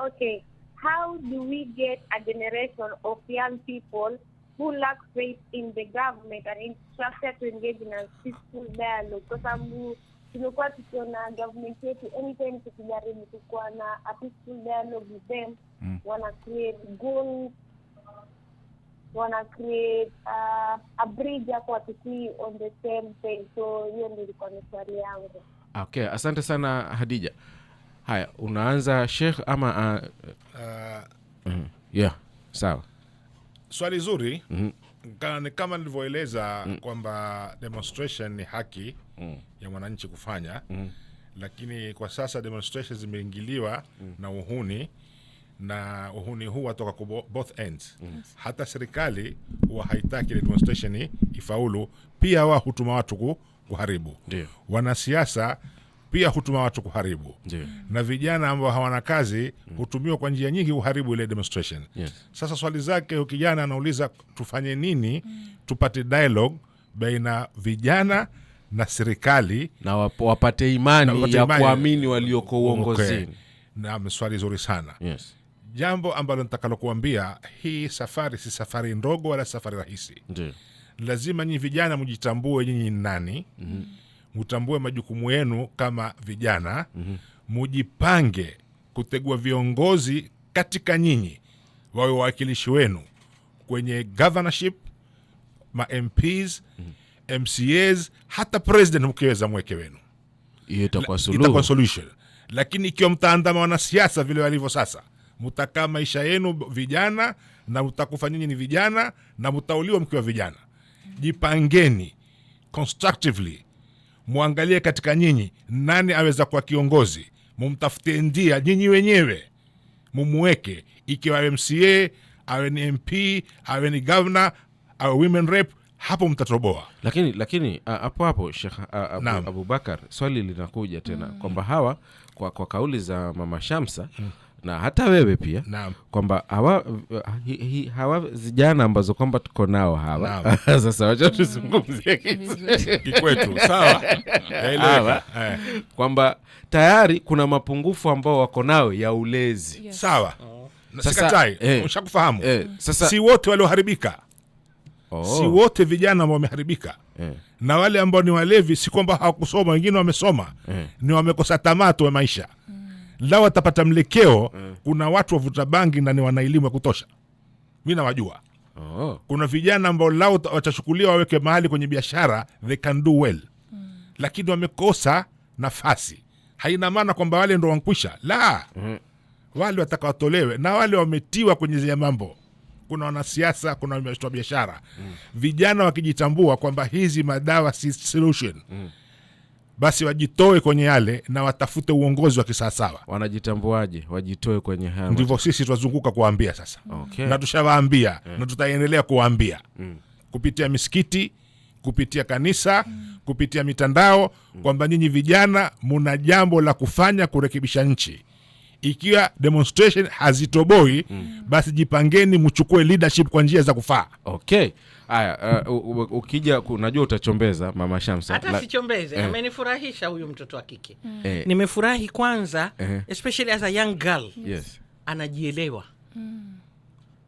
okay, how do we get a generation of young people who lack faith in the government and its structure to engage in a peaceful dialogue? Kwa sababu tumekuwa tukiona government yetu, anytime tukijaribu kukuwa na a peaceful dialogue with them, wana create goons, wana create a bridge hapo, hatukui on the same page. So hiyo ndio ilikuwa ni swali yangu. Okay, asante sana Hadija. Haya, unaanza Sheikh ama yeah, sawa. Swali zuri. Ni kama nilivyoeleza kwamba demonstration ni haki ya mwananchi kufanya, lakini kwa sasa demonstrations zimeingiliwa na uhuni, na uhuni huu watoka kwa both ends. Hata serikali huwa haitaki ile demonstration ifaulu, pia wao hutuma watu kuharibu. Wanasiasa pia hutuma watu kuharibu. Na vijana ambao hawana kazi hutumiwa kwa njia nyingi kuharibu ile demonstration. Sasa swali zake huyu kijana anauliza tufanye nini tupate dialogue baina vijana na serikali na wapate imani Na wapate ya imani. kuamini walioko uongozini. Okay. Naam, swali zuri sana. Jambo ambalo nitakalokuambia, hii safari si safari ndogo wala safari rahisi. Lazima nyinyi vijana mjitambue nyinyi ni nani, mutambue majukumu yenu kama vijana, mujipange kutegua viongozi katika nyinyi wawe wawakilishi wenu kwenye governorship, ma MPs, MCAs, hata president mkiweza mweke wenu. Hiyo itakuwa suluhu. Itakuwa solution. Lakini ikiwa mtaandama wanasiasa vile walivyo sasa, mutakaa maisha yenu vijana na mtakufa nyinyi ni vijana na mtauliwa mkiwa vijana. Jipangeni constructively, muangalie katika nyinyi nani aweza kuwa kiongozi, mumtafutie njia nyinyi wenyewe, mumuweke, ikiwa awe MCA, awe ni MP, awe ni governor, awe women rep, Hapo mtatoboa. Lakini hapo hapo Sheikh Naam. Abubakar, swali linakuja tena kwamba hawa kwa kauli za Mama Shamsa na hata wewe pia Naam. kwamba hawa vijana ambazo kwamba tuko nao hawa sasa, wacha tuzungumzie Vizuri. Kikwetu sawa, yaeleweka. Kwamba tayari kuna mapungufu ambao wako nao ya ulezi. Yes. Sawa. Na Sasa, sikatai, ushakufahamu. Sasa Si wote walioharibika, oh, si wote vijana ambao wameharibika na wale ambao ni walevi, si kwamba hawakusoma, wengine wamesoma, ni wamekosa tamaa tu ya maisha. Lao watapata mlekeo. Kuna watu wavuta bangi na ni wana elimu ya kutosha, mi nawajua. Kuna vijana ambao lao watachukuliwa waweke mahali kwenye biashara, they can do well, lakini wamekosa nafasi. Haina maana kwamba wale ndo wankwisha, la. Wale wataka watolewe na wale wametiwa kwenye zile mambo. Kuna wanasiasa, kuna watu wa biashara. Vijana wakijitambua kwamba hizi madawa si solution, basi wajitoe kwenye yale na watafute uongozi wa kisawasawa. Wanajitambuaje wajitoe kwenye haya? Ndivyo sisi twazunguka kuwaambia sasa. Na tushawaambia na tutaendelea kuwaambia kupitia misikiti, kupitia kanisa, kupitia mitandao kwamba nyinyi vijana muna jambo la kufanya kurekebisha nchi. Ikiwa demonstration hazitoboi, basi jipangeni mchukue leadership kwa njia za kufaa. Okay, haya, ukija unajua utachombeza Mama Shamsa. Hata sichombeze. Amenifurahisha huyu mtoto wa kike. Nimefurahi kwanza, especially as a young girl, anajielewa.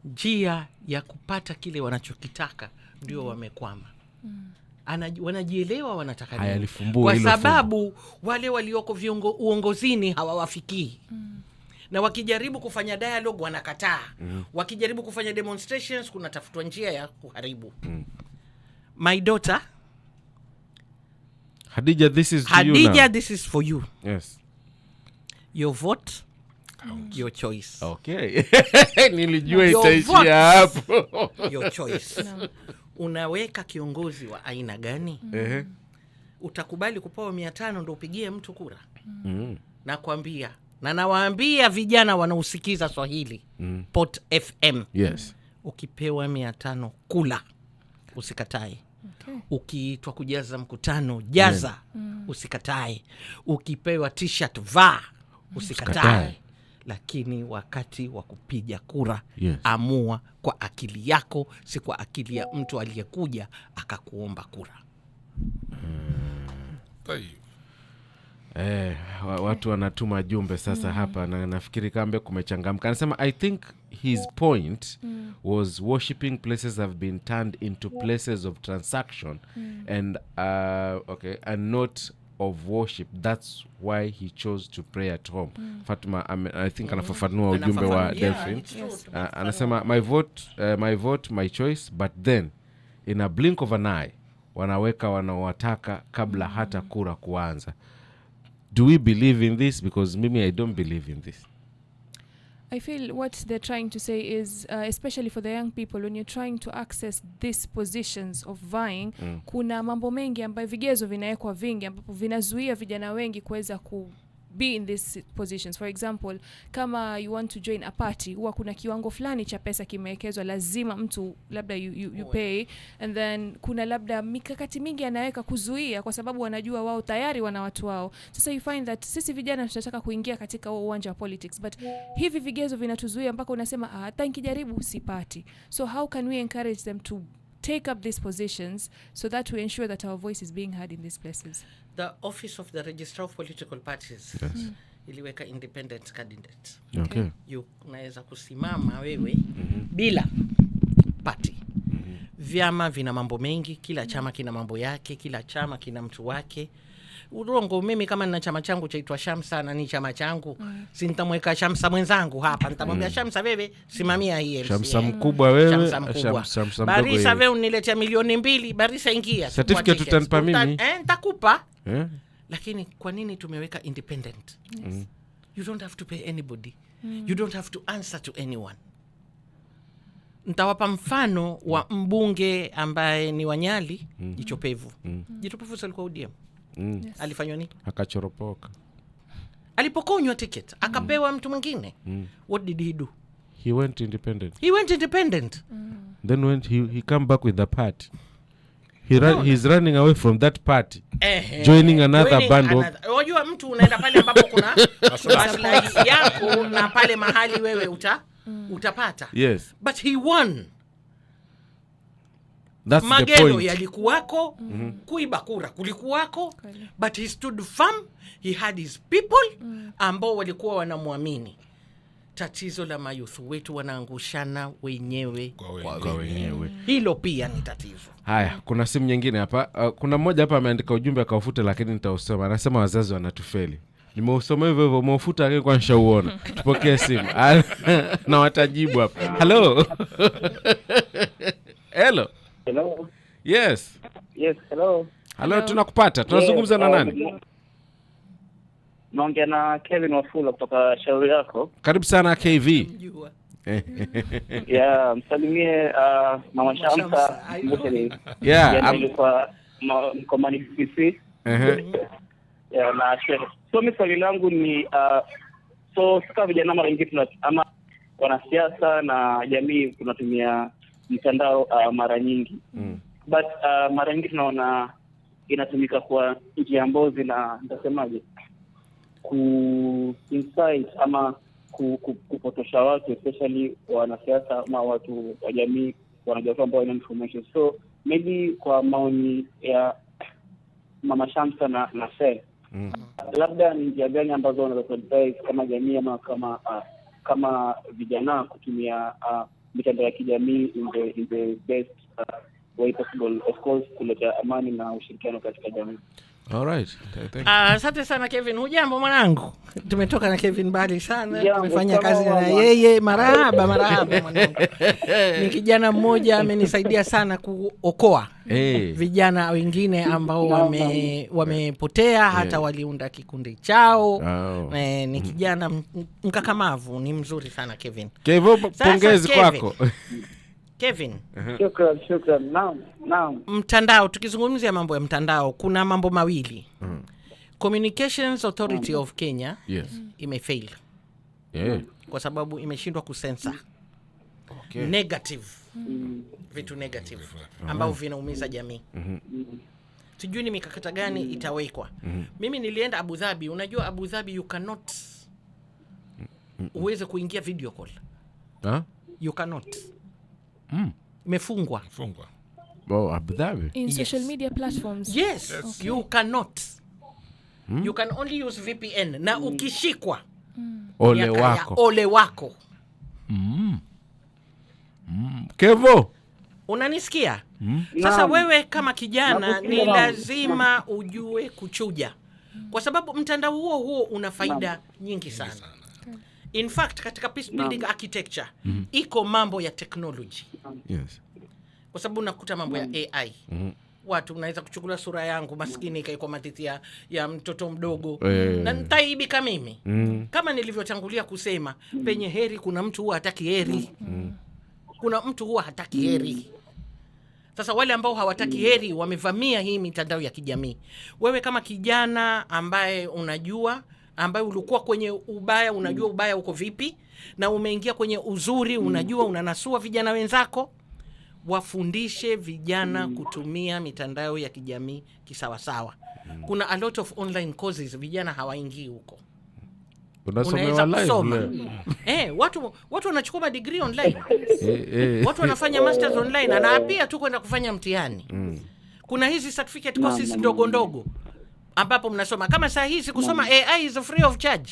Njia ya kupata kile wanachokitaka ndio wamekwama. Wanajielewa wanataka Haya, nini, lifumbue kwa hilo fumbo. sababu wale walioko uongozini hawawafikii, na wakijaribu kufanya dialogue wanakataa. Wakijaribu kufanya demonstrations kunatafutwa njia ya kuharibu. My daughter Hadija, this is to you Hadija, now. this is for you. Your vote, your choice. Okay, nilijua Your itaishia vote. hapo. Your choice. Unaweka kiongozi wa aina gani? Utakubali kupewa 500 ndo upigie mtu kura? Nakwambia na nawaambia vijana wanaosikiza Swahili Pot FM, ukipewa 500 kula, usikatae. Ukiitwa kujaza mkutano, jaza, usikatae. Ukipewa T-shirt, vaa, usikatae. Usikatae. Lakini wakati wa kupiga kura, amua kwa akili yako, si kwa akili ya mtu aliyekuja akakuomba kura. Tayib. Watu wanatuma jumbe sasa hapa na nafikiri kambe kumechangamka. Anasema, "I think his point was worshipping places have been turned into places of transaction and okay, and not of worship. That's why he chose to pray at home." Fatuma, I think anafafanua ujumbe wa Anafafanua. Yeah, Delphine. it's true. Anasema, "My vote, my vote, my choice, but then in a blink of an eye wanaweka wanaowataka kabla hata kura kuanza." Do we believe in this? Because mimi, I don't believe in this. I feel what they're trying to say is, especially for the young people, when you're trying to access these positions of vying, kuna mambo mengi ambayo vigezo vinawekwa vingi ambapo vinazuia vijana wengi kuweza ku be in these positions. For example, kama you want to join a party, huwa kuna kiwango fulani cha pesa kimewekezwa, lazima mtu labda you pay, and then kuna labda mikakati mingi anaweka kuzuia, kwa sababu wanajua wao tayari wana watu wao. Sasa you find that sisi vijana tunataka kuingia katika huo uwanja wa politics, but hivi vigezo vinatuzuia mpaka unasema, "Ah, hata nikijaribu sipati." So how can we encourage them to take up these positions so that we ensure that our voice is being heard in these places? The Office of the Registrar of Political Parties iliweka independent candidate. You unaweza kusimama wewe bila party. Vyama vina mambo mengi, kila chama kina mambo yake, kila chama kina mtu wake. Urongo, mimi kama nina chama changu chaitwa Shamsa na ni chama changu, si nitamweka Shamsa mwenzangu hapa, nitamwambia, "Shamsa, wewe simamia hii MCA." Shamsa mkubwa wewe, Shamsa mkubwa. Shamsa mdogo Barisa, yeye. wewe uniletea milioni 2, Barisa ingia. Certificate Chukua tickets. utanipa mimi? Nitakupa. Eh? Lakini kwa nini tumeweka independent? You don't have to pay anybody, you don't have to answer to anyone. Ntawapa mfano wa mbunge ambaye ni wa Nyali, Jicho Pevu. Jicho Pevu si alikuwa ODM? Yes. Alifanywa nini? Akachoropoka. Alipokonywa ticket akapewa mtu mwingine. What did he do? He went independent. He went independent. Then when he come back with the party. He's running away from that party. Ehe. Joining another Joining band. Unajua mtu unaenda pale ambapo kuna maslahi yako na pale mahali wewe utapata. Yes. But he won. That's the Magendo point. yalikuwako, kuiba kura kulikuwako, but he stood firm, he had his people ambao walikuwa wanamwamini. Tatizo la mayuthu wetu wanaangushana wenyewe Kwa wenyewe. Kwa wenyewe. Hilo pia ni tatizo. Haya, kuna simu nyingine hapa. Kuna mmoja hapa ameandika ujumbe akaufuta, lakini nitausoma. Anasema wazazi wanatufeli. Nimeusoma hivyo hivyo, umeufuta lakini kwa nishauona. Tupokee simu na watajibu hapa. Hello. Hello. Hello. Yes. Yes, hello. Hello, tunakupata. Tunazungumza Yes, na nani? Naongea na Kevin Wafula kutoka Shauri Yako. Karibu sana KV. Jua. Yeah, msalimie Mama Shamsa. Shamsa, I know. Mkumbushe Yeah, jana ilikuwa Mkomani CC. Yeah, na shehe. So mimi swali langu ni so sika vijana mara nyingi ama wanasiasa na jamii tunatumia mtandao mara nyingi. But mara nyingi tunaona inatumika kwa njia ambazo zina, nitasemaje, ku insight ama kupotosha watu, especially wanasiasa ama watu wa jamii wanajua ambao ina information. So maybe kwa maoni ya Mama Shamsa na Sheikh, labda ni njia gani ambazo wanaweza kuadvise kama jamii ama kama vijana kutumia mitandao ya kijamii in the best way possible, of course kuleta amani na ushirikiano katika jamii. All right. Thank you. Asante sana Kevin. Hujambo mwanangu? Tumetoka na Kevin mbali sana. Jambo, Tumefanya kazi na mama. yeye. Marahaba, marahaba mwanangu. Ni kijana mmoja amenisaidia sana kuokoa vijana wengine ambao wamepotea, hata waliunda kikundi chao. Ni kijana mkakamavu, ni mzuri sana Kevin. Kevo, Sasa, pongezi Kevin. kwako. Kevin. Shukran, shukran. Naam, naam. Mtandao, tukizungumzia mambo ya mtandao kuna mambo mawili. Communications Authority of Kenya imefail. Kwa sababu imeshindwa kusensa. Negative. Vitu negative ambavyo vinaumiza jamii. Sijui ni mikakati gani itawekwa. Mimi nilienda Abu Dhabi. Unajua Abu Dhabi you cannot uweze kuingia video call. Huh? You cannot. Imefungwa. Fungwa. Oh, Abu Dhabi. In social media platforms. Yes, you cannot. You can only use VPN. Na ukishikwa Ole miaka ya wako. Ole wako. Kevo. Unanisikia? Sasa wewe kama kijana ni lazima ujue kuchuja. Kwa sababu mtandao huo huo una faida nyingi sana. In fact, katika peace building architecture iko mambo ya technology. Yes. Kwa sababu unakuta mambo ya AI. Watu unaweza kuchukua sura yangu maskini ikaikwa matiti ya mtoto mdogo. Na nitaibika mimi. Kama nilivyotangulia kusema, penye heri kuna mtu huwa hataki heri. Kuna mtu huwa hataki heri. Sasa wale ambao hawataki heri wamevamia hii mitandao ya kijamii. Wewe kama kijana ambaye unajua, ambaye ulikuwa kwenye ubaya, unajua ubaya uko vipi, na umeingia kwenye uzuri, unajua unanasua vijana wenzako, wafundishe vijana kutumia mitandao ya kijamii kisawasawa. Kuna a lot of online courses vijana hawaingii huko. Unasomewa Unaweza live kusoma. leo. Watu wanachukua degree online. Watu wanafanya masters online, anaapia tu kwenda kufanya mtihani. Kuna hizi certificate courses ndogo ndogo ambapo mnasoma. Kama saa hizi kusoma AI is free of charge.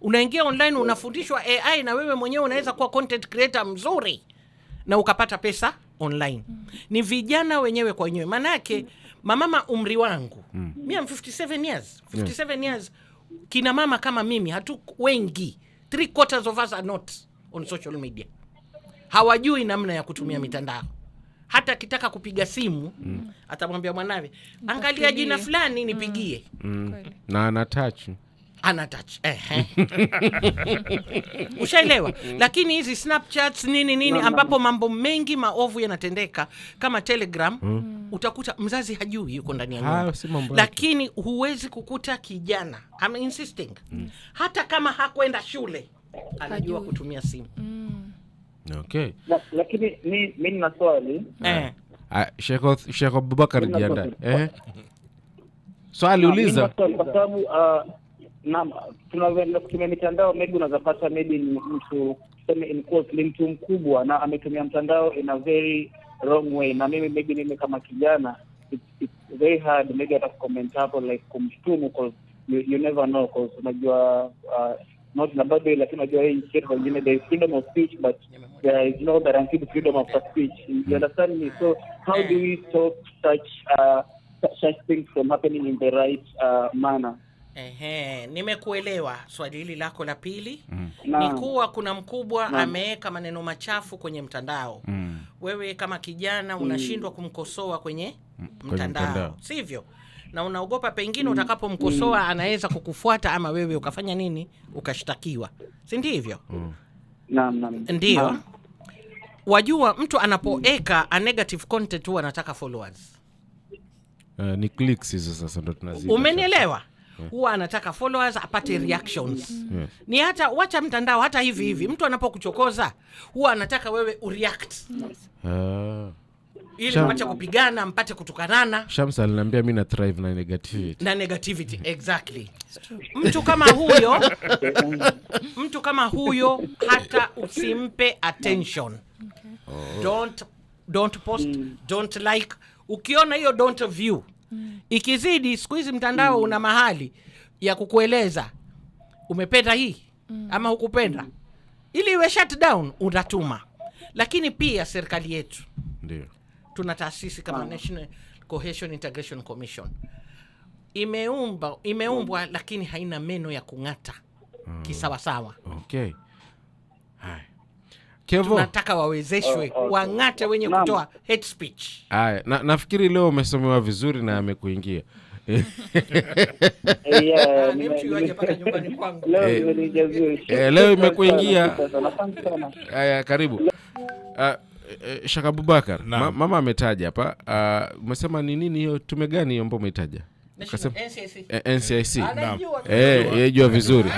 Unaingia online unafundishwa AI na wewe mwenyewe unaweza kuwa content creator mzuri na ukapata pesa online. Ni vijana wenyewe kwa wenyewe. Manake mamama umri wangu, mi am 57 years. 57 years kina mama kama mimi hatu wengi. 3/4 of us are not on social media. Hawajui namna ya kutumia mitandao. Hata akitaka kupiga simu, atamwambia mwanawe, angalia jina fulani nipigie. Na ana touch. Ana touch. Ushaelewa? Lakini hizi Snapchats nini nini ambapo mambo mengi maovu yanatendeka kama Telegram, utakuta mzazi hajui yuko ndani ya nyumba. Hayo si mambo yake. Lakini huwezi kukuta kijana, I'm insisting, hata kama hakwenda shule anajua kutumia simu. Okay. Lakini mi nina swali. Sheikh Abubakar jiandae. Swali uliza. Kwa sababu naam, tunaweza kutumia mitandao, maybe unaweza pata maybe ni mtu, tuseme in quotes, ni mtu mkubwa na ametumia mtandao in a very wrong way, na mimi maybe mimi kama kijana it's very hard maybe hata comment hapo like kumshtumu, cause you never know, cause unajua not in a bad way, lakini unajua hii nchi yetu wengine there is freedom of speech but there is no guaranteed freedom of speech. You understand me? So how do we stop such things from happening in the right manner? Ehe, nimekuelewa swali hili lako la pili. Ni kuwa kuna mkubwa ameweka maneno machafu kwenye mtandao. Wewe kama kijana unashindwa kumkosoa kwenye mtandao, sivyo? Na unaogopa pengine utakapomkosoa anaweza kukufuata ama wewe ukafanya nini? Ukashtakiwa. Si ndivyo? Naam. Ndio. Wajua mtu anapoeka a negative content huwa anataka followers. Ni clicks hizo sasa ndo tunaziita. Umenielewa? Huwa anataka followers apate reactions. Yes. Ni hata wacha mtandao hata hivi hivi mtu anapokuchokoza huwa anataka wewe ureact. Ili mpate kupigana, mpate kutukanana. Shamsa aliniambia mimi na thrive na negativity. Na negativity, exactly. Mtu kama huyo, mtu kama huyo hata usimpe attention. Okay. Don't post, don't like. Ukiona hiyo don't view. Ikizidi siku hizi mtandao una mahali ya kukueleza umependa hii ama hukupenda. Ili iwe shut down utatuma. Lakini pia serikali yetu ndio tuna taasisi kama National Cohesion Integration Commission. Imeumbwa lakini haina meno ya kung'ata kisawasawa. Okay. Hai. Kevo, tunataka wawezeshwe wang'ate wenye kutoa hate speech. Haya, nafikiri leo umesomewa vizuri na amekuingia. Leo imekuingia. Haya, karibu. Sheikh Abubakar, mama ametaja hapa, umesema ni nini hiyo tume gani hiyo ambayo umeitaja? NCIC. Yeye jua vizuri.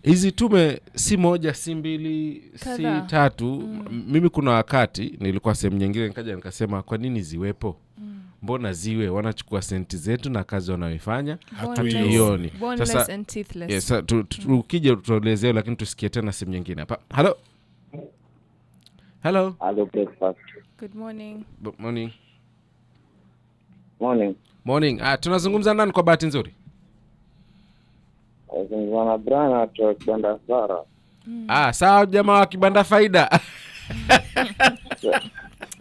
Hizi tume si moja, si mbili, si tatu. Mimi kuna wakati nilikuwa sehemu nyingine nikaja nikasema kwa nini ziwepo? Mbona ziwe wanachukua senti zetu na kazi wanayoifanya hatuioni. Sasa and teethless. Yes, ukija tuelezee, lakini tusikie tena sehemu nyingine hapa. Hello. Hello. Hello, breakfast. Good morning. Good morning. Morning. Morning. Tunazungumza nani kwa bahati nzuri? Nazungumza na Brana kutoka Kibanda Sara. Sawa jamaa wa Kibanda Faida.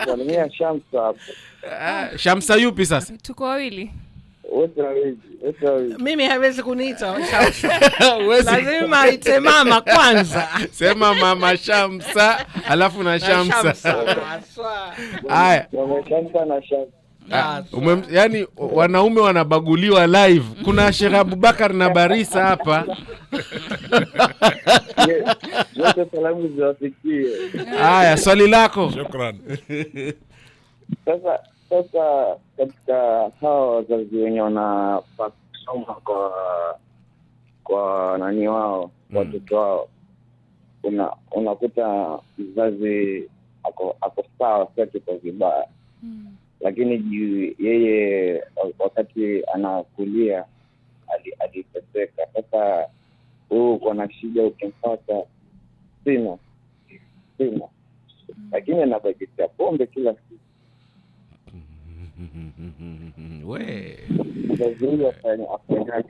Salimia Shamsa hapo. Shamsa yupi sasa? Tuko wawili. Wote wawili. Mimi hawezi kuniita Shamsa. Lazima aite mama kwanza. Sema mama Shamsa alafu na Shamsa. Haya. Mama Shamsa na Shamsa. Yani wanaume wanabaguliwa live. Kuna Sheikh Abubakar na Barisa hapa. Wote salamu ziwafikie. Haya, swali lako. Shukran. Sasa katika hao wazazi wenye wanasoma kwa nani wao, watoto wao, unakuta mzazi ako sawa, sio kwa vibaya. Lakini yeye wakati anakulia aliteseka. Sasa wewe uko na shida ukimpata sina. Lakini ana bajeti ya pombe kila siku. We. Mzazi huyu afanyaje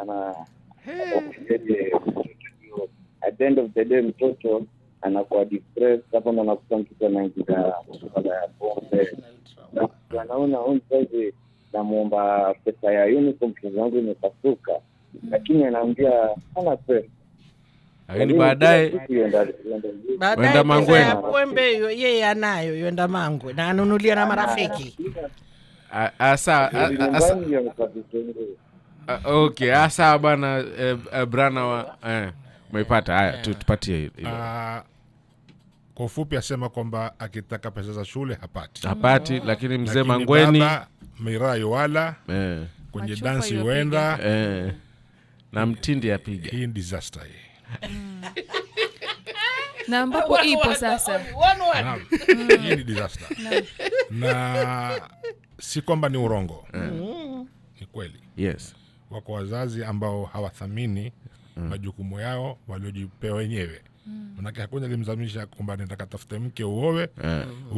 ana at the end of the day mtoto anakuwa depressed. Hapo ndo anakuta mtoto anaingia masuala ya pombe. Anaona huyu mzazi namuomba pesa ya uniform, mtoto wangu imepasuka, lakini anaambia hana pesa. Lakini baadaye wenda Mangwe pombe yeye anayo, yenda Mangwe na anunulia na marafiki. Okay, asa bana Brana wa umeipata. Haya, tupatie hilo. Kwa ufupi asema kwamba akitaka pesa za shule hapati. Hapati, lakini mzee Mangweni baba miraa wala kwenye dance huenda na mtindi apiga. Hii disaster hii. Na ambapo ipo sasa. Naam. Hii ni disaster na si kwamba ni urongo, ni kweli. Wako wazazi ambao hawathamini majukumu yao waliojipewa wenyewe. Manake hakuna limzamisha kwamba nenda katafute mke uowe,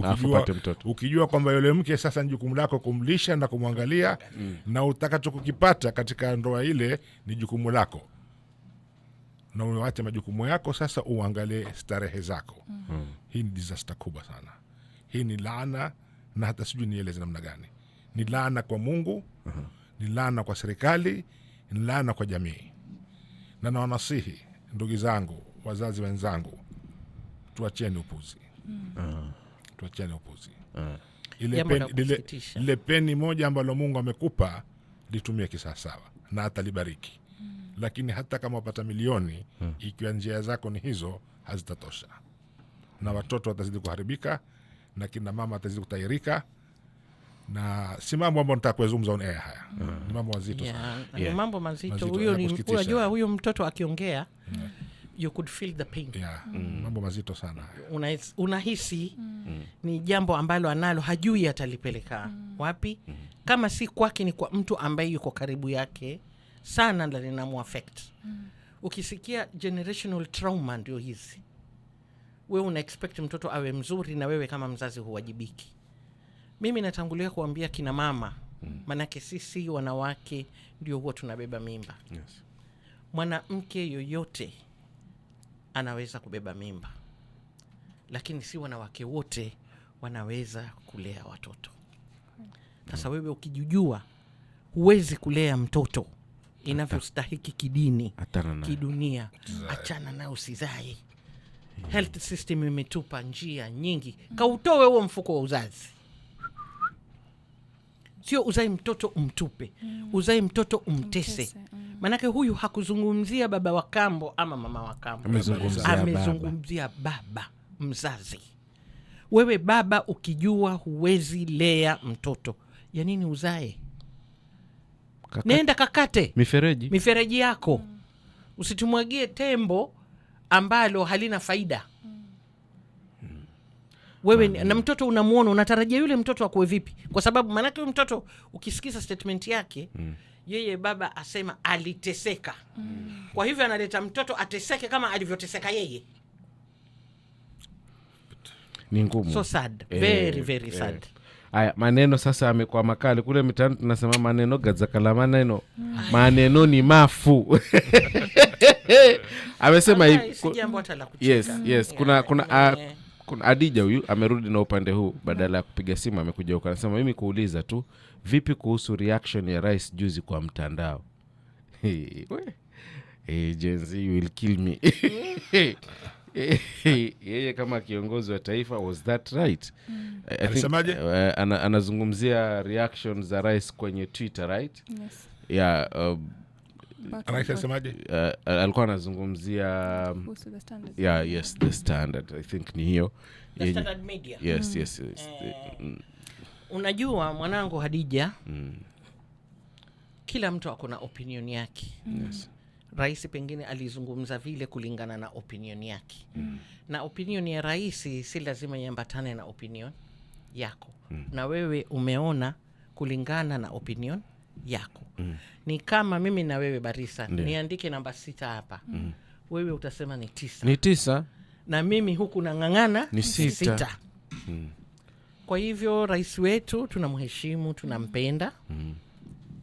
Alafu upate mtoto. Ukijua kwamba yule mke sasa ni jukumu lako kumlisha na kumwangalia, na utakachokukipata katika ndoa ile ni jukumu lako, na uache majukumu yako sasa uangalie starehe zako. Hii ni disaster kubwa sana. Hii ni laana, na hata sijui nieleze namna gani. Ni laana kwa Mungu, ni laana kwa serikali, ni laana kwa jamii. Na nawanasihi ndugu zangu, wazazi wenzangu, tuacheni upuzi. Tuacheni upuzi. Ile Jambo la kusikitisha. Ile peni moja ambalo Mungu amekupa litumie kisawasawa na atalibariki. Lakini hata kama wapata milioni, ikiwa njia zako ni hizo, hazitatosha, na watoto watazidi kuharibika na kina mama watazidi kutairika, na si mambo ambayo nataka kuyazungumza on air haya. Ni mambo mazito sana. Yeah, ni mambo mazito. Mazito, Huyo ya ni kusikitisha. unajua huyo mtoto akiongea, you could feel the pain. Yeah, mambo mazito sana haya. Unahisi ni jambo ambalo analo, hajui atalipeleka wapi. Kama si kwake ni kwa mtu ambaye yuko karibu yake sana na linamuaffect. Ukisikia generational trauma ndio hizi. Wewe una expect mtoto awe mzuri na wewe kama mzazi huwajibiki. Mimi natangulia kuambia kina mama, manake sisi wanawake ndio huwa tunabeba mimba. Mwanamke yoyote anaweza kubeba mimba, lakini si wanawake wote wanaweza kulea watoto. Sasa wewe ukijijua huwezi kulea mtoto inavyostahiki kidini, Achana naye. kidunia, achana naye, usizae. Health system imetupa njia nyingi, kautoe huo mfuko wa uzazi. Sio uzae mtoto umtupe, uzae mtoto umtese. Umtese. Manake huyu hakuzungumzia baba wa kambo ama mama wa kambo, Amezungumzia baba. amezungumzia baba mzazi. Wewe baba ukijua huwezi lea mtoto, ya nini uzae? Nenda kakate mifereji mifereji yako, usitumwagie tembo ambalo halina faida. Wewe na mtoto unamuona, unatarajia yule mtoto akuwe vipi? Kwa sababu maanake huyu mtoto ukisikiza statement yake, yeye baba asema aliteseka. Kwa hivyo analeta mtoto ateseke kama alivyoteseka yeye. Ni ngumu. So sad. Very, very sad. Aya, maneno sasa amekuwa makali kule mitaani, tunasema maneno gadzakala, maneno maneno ni mafu. Amesema Wallahi, hivi si jambo hata la kucheka. Yes, kuna Adija huyu amerudi na upande huu, badala ya kupiga simu amekuja huko, anasema mimi kuuliza tu, vipi kuhusu reaction ya rais juzi kwa mtandao? Hey, we. Hey, Gen Z, you will kill me. Yeye kama kiongozi wa taifa, was that right? I think, Alisemaje? Anazungumzia reaction za rais kwenye Twitter, right? Yes. Yeah, Back and Rais forth. alisemaje? Alikuwa anazungumzia Kuhusu The Standard. Yeah, yes, The Standard, I think ni hiyo. The Standard Media. Yes. Unajua mwanangu Hadija, kila mtu ako na opinion yake. Rais pengine alizungumza vile kulingana na opinion yake, na opinion ya rais si lazima iambatane na opinion yako, na wewe umeona kulingana na opinion yako. Ni kama mimi na wewe Barisa, niandike namba 6 hapa, wewe utasema ni 9. Ni 9. Na mimi huku nang'ang'ana Ni 6. 6. Kwa hivyo rais wetu tunamheshimu, tunampenda.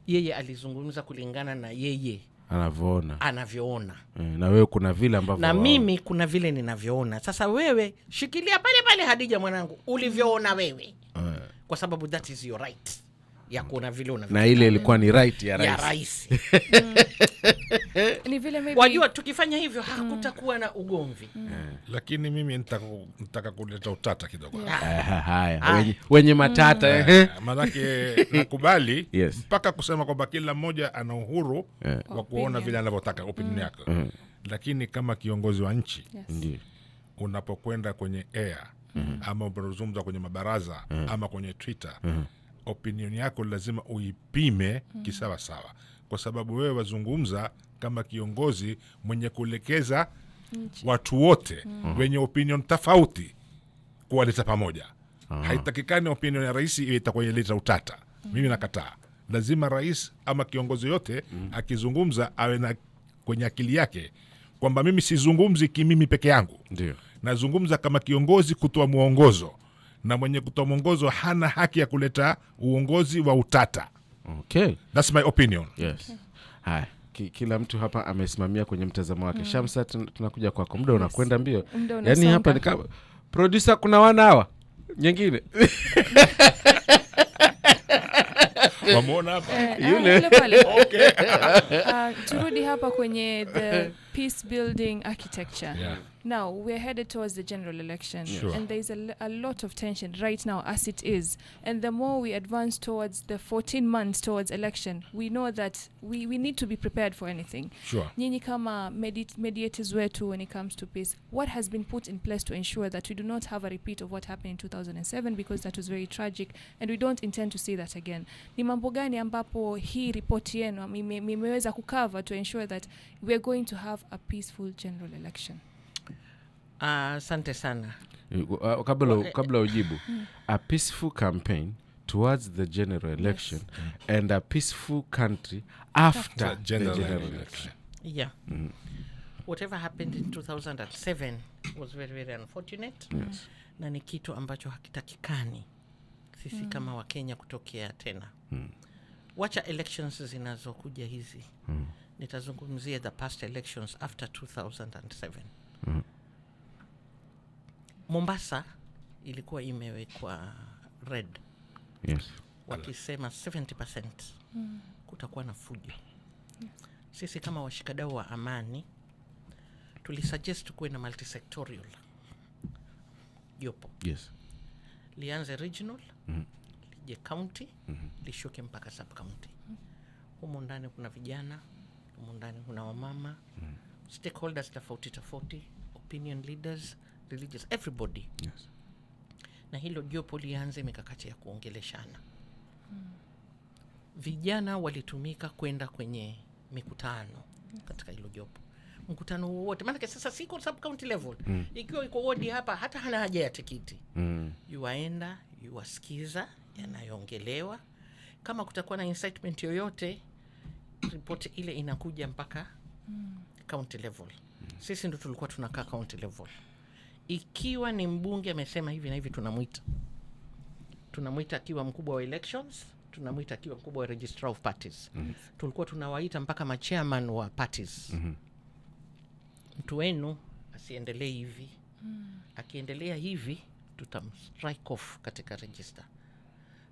Yeye alizungumza kulingana na yeye anavyoona, anavyoona. Na wewe kuna vile ambavyo Na mimi kuna vile ninavyoona. Sasa wewe shikilia pale pale Hadija mwanangu ulivyoona wewe, kwa sababu that is your right ya kuona vile unavyoona. Na ile ilikuwa ni right ya Ya rais. rais. Ni vile maybe Wajua tukifanya hivyo hakutakuwa na ugomvi. Lakini mimi nitaka kuleta utata kidogo. Haya, wenye matata. Maanake nakubali mpaka kusema kwamba kila mmoja ana uhuru wa kuona Opinion. vile anavyotaka, opinion yake. Lakini kama kiongozi wa nchi, unapokwenda kwenye air ama unapozungumza kwenye mabaraza ama kwenye Twitter, opinion yako lazima uipime kisawasawa, kwa sababu wewe wazungumza kama kiongozi mwenye kuelekeza Watu wote wenye opinion tofauti kuwaleta pamoja. Haitakikani opinion ya rais iwe itakuwa inaleta utata. Mimi nakataa. Lazima rais ama kiongozi yote akizungumza awe na kwenye akili yake kwamba mimi sizungumzi kimimi peke yangu, Ndio. Nazungumza kama kiongozi kutoa mwongozo, na mwenye kutoa mwongozo hana haki ya kuleta uongozi wa utata. That's my opinion. Yes. Haya, kila mtu hapa amesimamia kwenye mtazamo wake. Shamsa, tunakuja kwako, muda unakwenda mbio. Muda Yaani unasonga. hapa ni kama producer, kuna wana hawa nyingine. Wamuona hapa? Yule. Yule pale. Turudi hapa kwenye the peace building architecture. Now we're headed towards the general election. And there's a lot of tension right now as it is, and the more we advance towards the 14 months towards election, we know that we need to be prepared for anything. Nyinyi kama mediators wetu when it comes to peace, what has been put in place to ensure that we do not have a repeat of what happened in 2007, because that was very tragic and we don't intend to see that again? Ni mambo gani ambapo hii ripoti yenu imeweza kucover to ensure that we are going to have a peaceful general election? Asante sana. Kabla ujibu, a peaceful campaign towards the general election and a peaceful country after The general the general election. election. Yeah. Whatever happened in 2007 was very, very unfortunate. Na ni kitu ambacho hakitakikani sisi kama Wakenya kutokea tena. Wacha elections zinazokuja hizi. Nitazungumzia the past elections after 2007. Mombasa ilikuwa imewekwa red. Wakisema 70% kutakuwa na fujo. Sisi kama washikadau wa amani tulisuggest kuwe na multisectorial jopo. Lianze regional, lije county, lishuke mpaka sub county. Humu ndani kuna vijana, humu ndani kuna wamama, stakeholders tofauti tofauti, opinion leaders, religious, everybody. Na hilo jopo lianze mikakati ya kuongeleshana. Vijana walitumika kwenda kwenye mikutano katika hilo jopo. Mkutano wowote, maana sasa siko sub county level. Ikiwa iko wodi hapa hata hana haja ya tikiti. Yuaenda, yuwasikiza yanayoongelewa. Kama kutakuwa na incitement yoyote, report ile inakuja mpaka county level. Sisi ndo tulikuwa tunakaa county level. Ikiwa ni mbunge amesema hivi na hivi, tunamuita. Tunamuita akiwa mkubwa wa elections, tunamuita akiwa mkubwa wa registrar of parties. Tulikuwa tunawaita mpaka ma-chairman wa parties. Mtu wenu asiendelee hivi. Akiendelea hivi tutam strike off katika register.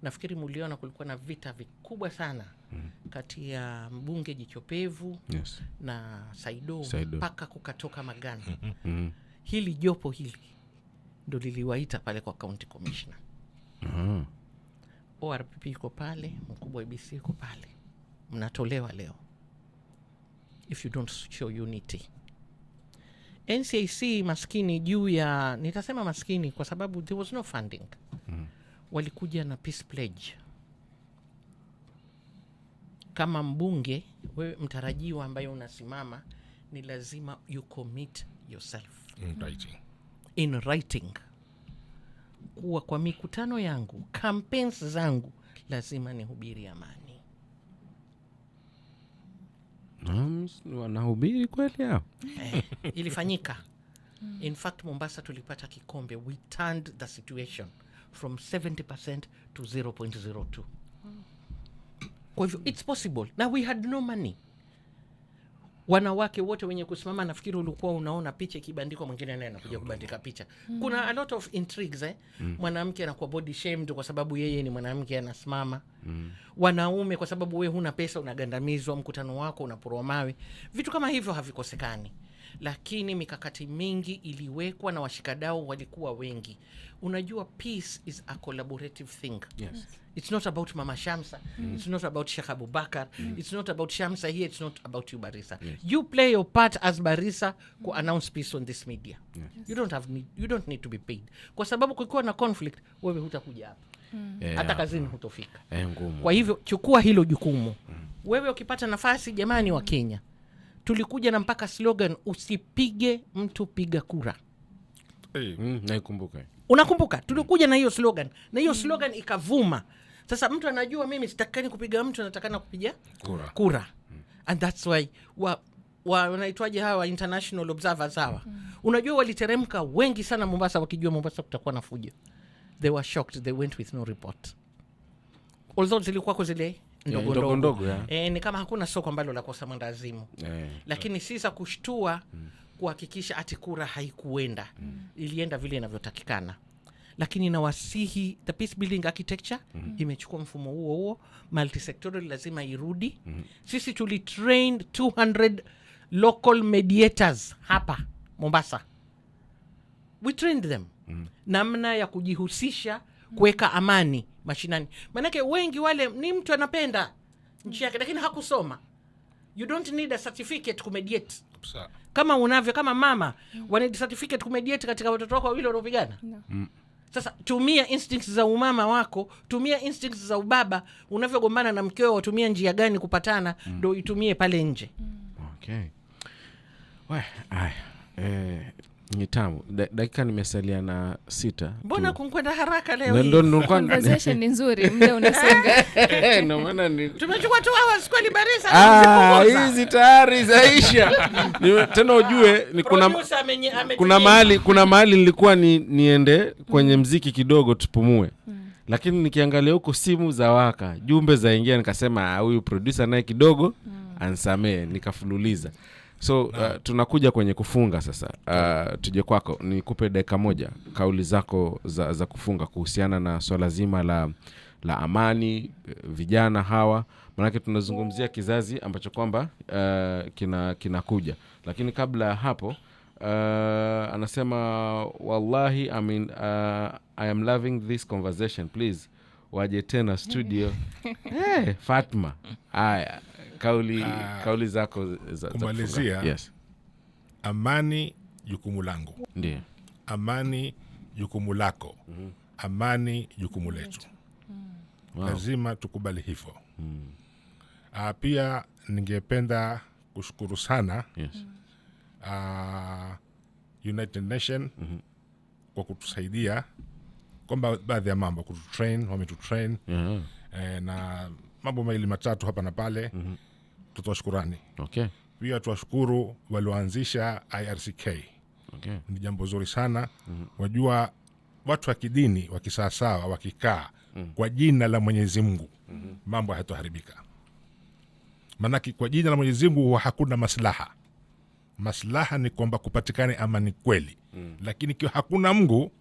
Nafikiri muliona kulikuwa na vita vikubwa sana kati ya mbunge Jichopevu na Saido, Saido. mpaka kukatoka magana. Hili jopo hili ndo liliwaita pale kwa county commissioner. ORPP iko pale, mkubwa wa ABC iko pale. Mnatolewa leo if you don't show unity. NCIC maskini juu ya, nitasema maskini kwa sababu there was no funding. Walikuja na peace pledge. Kama mbunge, wewe mtarajiwa ambaye unasimama, ni lazima you commit yourself. In writing. In writing. Kuwa kwa mikutano yangu, campaigns zangu, lazima nihubiri amani. Naam, wanahubiri kweli hao? Ilifanyika. In fact, Mombasa tulipata kikombe. We turned the situation from 70% to 0.02. Kwa hivyo, it's possible. Now we had no money. Wanawake wote wenye kusimama, nafikiri ulikuwa unaona picha ikibandikwa, mwingine naye anakuja kubandika picha. Kuna a lot of intrigues. Mwanamke anakuwa body shamed kwa sababu yeye ni mwanamke anasimama. Wanaume kwa sababu wewe huna pesa unagandamizwa, mkutano wako unaporwa mawe. Vitu kama hivyo havikosekani. Lakini mikakati mingi iliwekwa na washikadau walikuwa wengi. Unajua peace is a collaborative thing. It's not about Mama Shamsa. It's not about Sheikh Abubakar. It's not about Shamsa here. It's not about you, Barisa. You play your part as Barisa ku announce peace on this media. You don't have need, you don't need to be paid. Kwa sababu kukiwa na conflict, wewe hutakuja hapa. Hata kazini hutofika. Ngumu. Kwa hivyo chukua hilo jukumu. Wewe ukipata nafasi, jamani wa Kenya, Tulikuja na mpaka slogan, usipige mtu, piga kura. Naikumbuka. Unakumbuka? Tulikuja na hiyo slogan, na hiyo slogan ikavuma. Sasa mtu anajua mimi sitakani kupiga mtu, natakana kupiga kura. And that's why wanaitwaje hawa international observers hawa, unajua waliteremka wengi sana Mombasa wakijua Mombasa kutakuwa na fujo. They were shocked, they went with no report, although zilikuwako zile ndogo ndogo ndogo, ndogo, yeah. Ni kama hakuna soko ambalo la kosa mwendawazimu. Lakini si za kushtua kuhakikisha ati kura haikuenda. Ilienda vile inavyotakikana. Lakini nawasihi, the peace building architecture imechukua mfumo huo huo, multisectoral lazima irudi. Sisi tulitrain 200 local mediators hapa Mombasa. We trained them namna ya kujihusisha kuweka amani mashinani. Manake wengi wale ni mtu anapenda nchi yake lakini hakusoma. You don't need a certificate kumediate. Kama unavyo, kama mama, wana need certificate kumediate katika watoto wako wawili wanaopigana. No. Sasa tumia instincts za umama wako, tumia instincts za ubaba. Unavyogombana na mkeo, watumia njia gani kupatana, ndo itumie pale nje. Okay. Aya. Ni tamu. Dakika nimesalia na 6. Mbona kunkwenda haraka leo hii? Conversation ni nzuri, muda unasonga. No maana ni tumechukua 2 hours kweli barisa. Hizi tayari zaisha. Tena ujue ni kuna mahali nilikuwa niende kwenye mziki kidogo tupumue. Lakini nikiangalia huko simu za waka, jumbe zaingia, nikasema huyu producer naye kidogo ansamee, nikafululiza. So tunakuja kwenye kufunga sasa. Tuje kwako, nikupe dakika moja kauli zako za kufunga kuhusiana na swala zima la amani, vijana hawa. Maana tunazungumzia kizazi ambacho kwamba kinakuja. Lakini kabla ya hapo anasema wallahi, I mean, I am loving this conversation, please waje tena studio. Hey, Fatma. Haya, kauli zako za kumalizia. Yes. Amani jukumu langu. Ndiyo. Amani jukumu lako. Amani jukumu letu. Wow. Lazima tukubali hivyo. Pia ningependa kushukuru sana. Yes. United Nation kwa kutusaidia kwamba baadhi ya mambo kututrain, wametutrain. Na mambo mawili matatu hapa na pale. Tutoa shukurani. Okay. Pia tuwashukuru walioanzisha IRCK. Okay. Ni jambo zuri sana. Wajua watu wa kidini wakisawasawa wakikaa kwa jina la Mwenyezi Mungu, mambo hayatoharibika. Maana kwa jina la Mwenyezi Mungu huwa hakuna maslaha. Maslaha ni kwamba kupatikane amani kweli. Lakini ikiwa hakuna Mungu,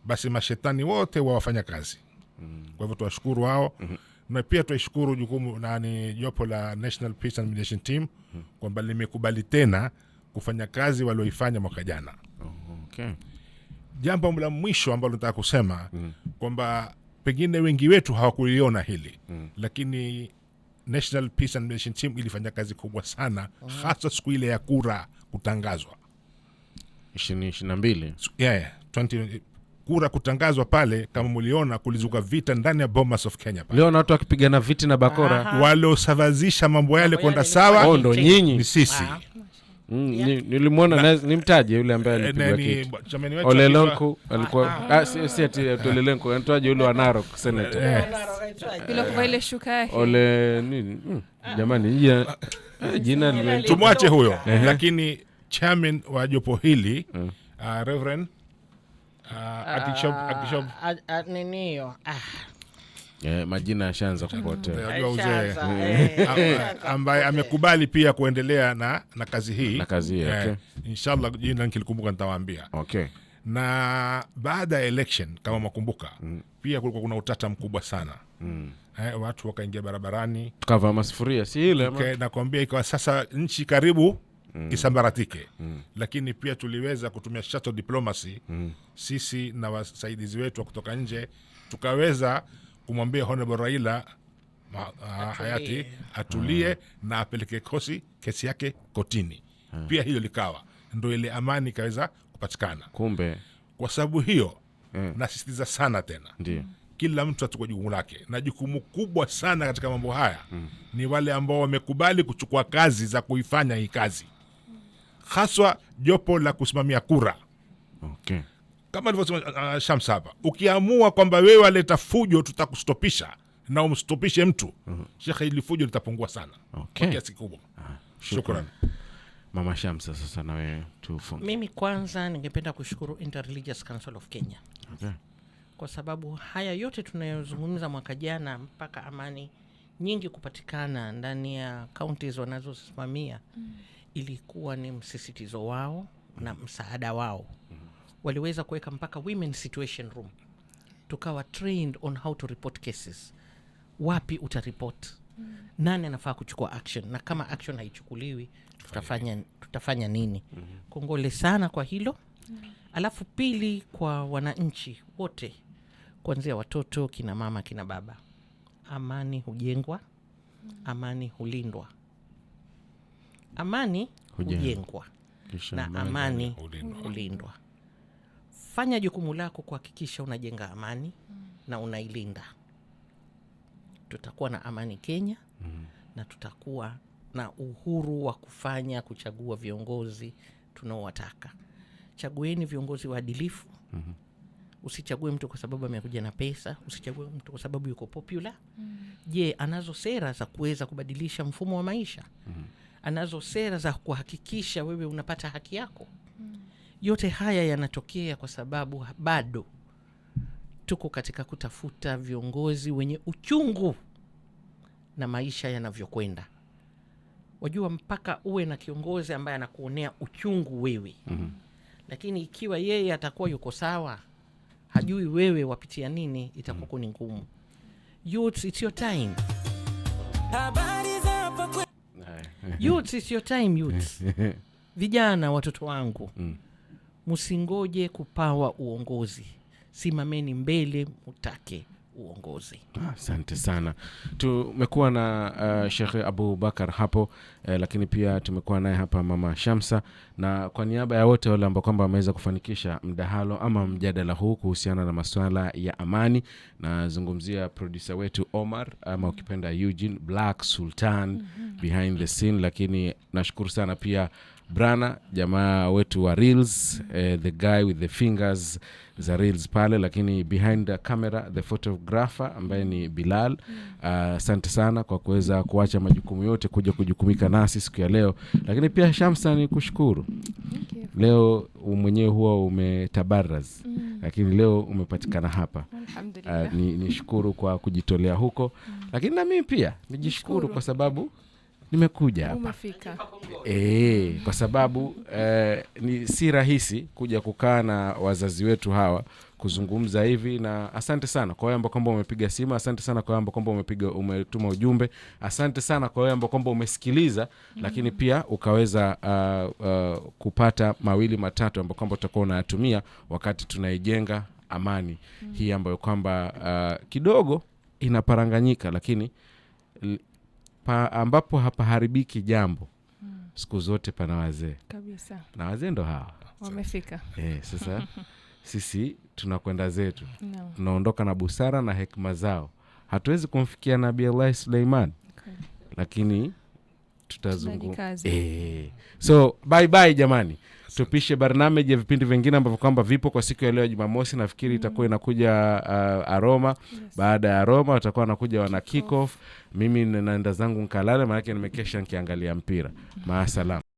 basi mashetani wote wawafanya kazi. Kwa hivyo tuwashukuru wao. Na pia tuishukuru jukumu nani jopo la National Peace and Mediation Team kwamba limekubali tena kufanya kazi walioifanya mwaka jana. Okay. Jambo la mwisho ambalo nataka kusema kwamba pengine wengi wetu hawakuliona hili, lakini National Peace and Mediation Team ilifanya kazi kubwa sana, hasa siku ile ya kura kutangazwa 2022. Yeah, 20 kura kutangazwa pale, kama mliona kulizuka vita ndani ya Bomas of Kenya pale. Leo na watu wakipigana viti na bakora. Waliosawazisha mambo yale kwenda sawa ndo nyinyi ni sisi. Nilimwona nimtaje yule ambaye alipigwa kitu. Ole Lenku alikuwa si ati Ole Lenku, anatoaje yule wa Narok senator. Bila kuvaa ile shuka yake. Ole nini? Jamani jina tumwache huyo. Lakini chairman wa jopo hili Reverend Archbishop niniyo majina yashaanza kupotea. Unajua uzee ambaye amekubali pia kuendelea na kazi hii. Na kazi hii, okay. Inshallah jina nikilikumbuka nitawaambia. Okay. Na baada ya election kama mwakumbuka, pia kulikuwa kuna utata mkubwa sana. Watu wakaingia barabarani, tukavaa masufuria, si ile ama? Nakwambia ikawa sasa nchi karibu isambaratike. Lakini pia tuliweza kutumia shuttle diplomacy, sisi na wasaidizi wetu kutoka nje, tukaweza kumwambia Honorable Raila hayati atulie na apeleke kesi yake kotini. Pia hilo likawa ndio ile amani ikaweza kupatikana. Kumbe kwa sababu hiyo nasisitiza sana tena, ndio Kila mtu achukue jukumu lake, na jukumu kubwa sana katika mambo haya ni wale ambao wamekubali kuchukua kazi za kuifanya hii kazi, haswa jopo la kusimamia kura. Kama alivyosema Shamsa hapa, ukiamua kwamba wewe waleta fujo, tutakustopisha na umstopishe mtu, shekhe, ili fujo litapungua sana kwa kiasi kikubwa. Shukran. Mama Shamsa, sasa na wewe tufunge. Mimi kwanza ningependa kushukuru Interreligious Council of Kenya kwa sababu haya yote tunayozungumza mwaka jana mpaka amani nyingi kupatikana ndani ya counties wanazosimamia ilikuwa ni msisitizo wao na msaada wao. Waliweza kuweka mpaka women situation room, tukawa trained on how to report cases, wapi utaripot, nani anafaa kuchukua action, na kama action haichukuliwi tutafanya nini. Kongole sana kwa hilo. Alafu pili, kwa wananchi wote, kuanzia watoto, kina mama, kina baba, amani hujengwa, amani hulindwa. Amani Hujengwa. hujengwa Kisha na amani amani hulindwa. hulindwa. Fanya jukumu lako kuhakikisha unajenga amani na unailinda. Tutakuwa na amani Kenya na tutakuwa na uhuru wa kufanya kuchagua viongozi tunaowataka. Chagueni viongozi waadilifu. Usichague mtu kwa sababu amekuja na pesa, usichague mtu kwa sababu yuko popular. Je, anazo sera za kuweza kubadilisha mfumo wa maisha? Anazo sera za kuhakikisha wewe unapata haki yako? Yote haya yanatokea kwa sababu bado tuko katika kutafuta viongozi wenye uchungu na maisha yanavyokwenda. Wajua, mpaka uwe na kiongozi ambaye anakuonea uchungu wewe. Lakini ikiwa yeye atakuwa yuko sawa, hajui wewe wapitia nini, itakuwa ni ngumu. Youths, it's your time. Youths, it's your time, youths. Vijana, watoto wangu, msingoje kupawa uongozi, simameni mbele mutake uongozi. Asante sana. Tumekuwa na Shekhe Abu Bakar hapo lakini pia tumekuwa naye hapa Mama Shamsa, na kwa niaba ya wote wale ambao kwamba wameweza kufanikisha mdahalo ama mjadala huu kuhusiana na masuala ya amani, nazungumzia producer wetu Omar ama ukipenda Eugene Black Sultan behind the scene, lakini nashukuru sana pia Brana, jamaa wetu wa Reels, the guy with the fingers za Reels pale, lakini behind the camera the photographer ambaye ni Bilal. Asante sana kwa kuweza kuacha majukumu yote kuja kujukumika nasi siku ya leo, lakini pia Shamsa ni kushukuru. Thank you. Leo mwenyewe huwa umetabaraz, lakini leo umepatikana hapa. Alhamdulillah. Ni shukuru kwa kujitolea huko, lakini na mimi pia nijishukuru Shukuru. kwa sababu nimekuja hapa. Umefika. Kwa sababu ni si rahisi kuja kukaa na wazazi wetu hawa kuzungumza hivi, na asante sana kwa wewe ambao kwamba umepiga simu, asante sana kwa wewe ambao kwamba umetuma ujumbe, asante sana kwa wewe ambao kwamba umesikiliza, lakini pia ukaweza kupata mawili matatu ambao kwamba utakuwa unayatumia wakati tunaijenga amani hii ambayo kwamba kidogo inaparanganyika, lakini ambapo hapaharibiki jambo siku zote pana wazee. Kabisa. Na wazee ndo hawa. Wamefika. Sasa sisi tunakwenda zetu. No. Tunaondoka na busara na hekima zao. Hatuwezi kumfikia Nabii Allah Suleiman. Lakini Tunajikaza. So bye bye jamani. Tupishe barnameji ya vipindi vingine ambavyo kwamba vipo kwa siku ya leo Jumamosi. Nafikiri itakuwa inakuja Aroma. Baada ya Aroma watakuwa wanakuja wana kick off. Mimi naenda zangu nkalale, maana nimekesha nikiangalia mpira. Maasalam.